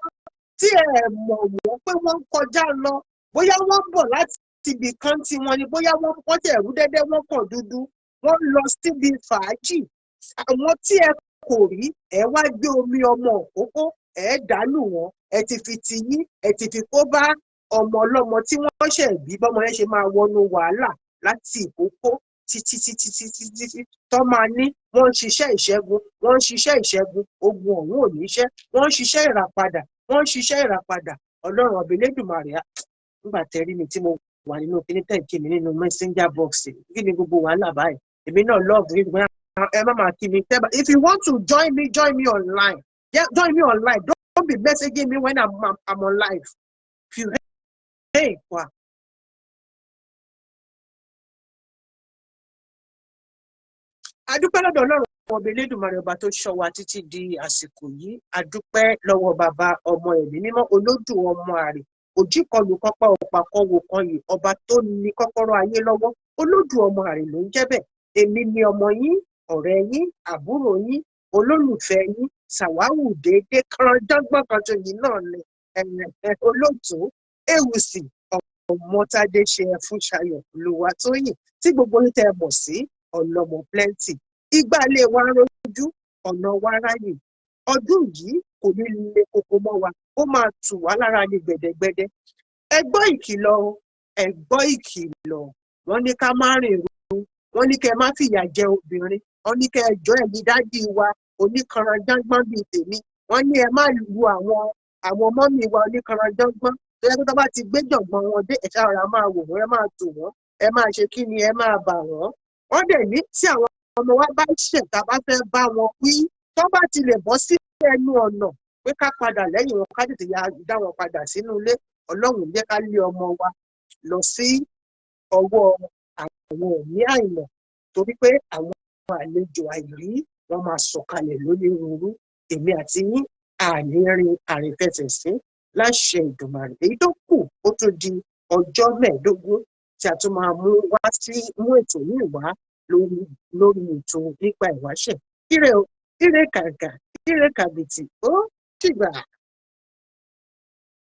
tí ẹ mọ̀ wọ́n pé wọ́n ń kọjá lọ, bóyá wọ́n ń bọ̀ láti ibì kan tí wọ́n ní, bóyá wọ́n tẹ̀ rú dẹ́dẹ́, wọ́n kàn dúdú, wọ́n lọ síbi fàájì. Àwọn tí ẹ kò rí, ẹ wá gbé omi ọmọ òkókó, ẹ dàlù wọn. Ẹ ti fi ti yín, ẹ ti fi kó bá ọmọ ọlọ́mọ tí wọ́n ṣẹ̀ bí. Bọ́mọ yẹn ṣe máa wọnú wàhálà láti ìkókó títí títí títí títí tó máa ní wọ́n ń ṣiṣẹ́ ìṣẹ́gun, wọ́n ń ṣiṣẹ́ ìṣẹ́gun, ogun ọ̀hún ò ní ṣẹ́. Wọ́n ń ṣiṣẹ́ ìràpadà, wọ́n ń ṣiṣẹ́ ìràpadà. Ọlọ́run ọbẹ̀ Elédùmarè á. Nígbà tẹ́ rí mi tí mo wà nínú kíní tẹ̀ kí mi nínú messenger box, kí ni gbogbo wàhálà báyìí? Èmi náà love yín. Ẹ má máa kí mi tẹ́ bá. If you want to join me, join me online. Yeah, join me online. Don't be messaging me when I'm on live. If you hey wa. Adúpẹ́ lọ́dọ̀ Ọlọ́run ọba Elédùmarè, ọba tó ṣọ́ wa títí di àsìkò yìí. Adúpẹ́ lọ́wọ́ Bàbá, Ọmọ, Ẹ̀mí Mímọ́, Olódù ọmọ àrè òjìkọlù kọpá ọ̀pá kọwò kan yìí, ọba tó ní kọ́kọ́rọ́ ayé lọ́wọ́. Olódù ọmọ àrè ló ń jẹ́ bẹ́ẹ̀. Èmi ni ọmọ yín, ọ̀rẹ́ yín, àbúrò yín, olólùfẹ́ yín, Sàwáwù déédéé kànjọ́gbọ́n kan tó yìí náà ni olóòtú Ewùsì Ọmọtádé ṣe ẹfún ṣayọ Olúwatóyìn, tí gbogbo yín tẹ́ ẹ mọ̀ sí Ọlọ́mọ Plenty. Ìgbà ilé wa ń rojú, ọ̀nà wa ráyè. Ọdún yìí kò ní le koko mọ́ wa, ó máa tù wá lára ní gbẹ̀dẹ̀gbẹ̀dẹ̀. Ẹ gbọ́ ìkìlọ̀ o, ẹ gbọ́ ìkìlọ̀. Wọ́n ní ká má rìn ru, wọ́n ní kẹ́ ẹ má fìyà jẹ obìnrin, wọ́n ní kẹ́ ẹ jọ ẹ̀yin dádì wa oníkanranjágbọ́n bíi tèmi, wọ́n ní ẹ má lu àwọn mummy wa oníkanranjágbọ́n tó yẹ kó tó bá ti gbé jọ̀gbọ́n wọn dé, ẹ̀ṣá ọ̀rá máa wò wọ́n, ẹ máa tò wọ́n, ẹ máa ṣe kí ni, ẹ máa bà wọ́n. Wọ́n dẹ̀ ní tí àwọn ọmọ wa bá ṣẹ̀, tá a bá fẹ́ bá wọn wí, tó bá ti lè bọ́ sí ẹnu ọ̀nà pé ká padà lẹ́yìn wọn, ká tètè ya dá wọn padà sínú ilé. Ọlọ́run jẹ́ ká lé ọmọ wa lọ sí ọwọ́ àwọn ẹ̀mí àìmọ̀, torí pé àwọn àlejò àìrí wọn máa sọ̀kalẹ̀ lónírúurú. Èmi àti yín Àní rin àrìnfẹsẹ̀sí láṣẹ Ìdùmarè. Èyí tó kù, ó tún di ọjọ́ 15 tí a tún máa mú wá sí mú ètò yìí wá lórí ètò Nípa Ìwáṣẹ̀. Ire o, ire kàǹkà, ire kàbìtì, ó dìgbà.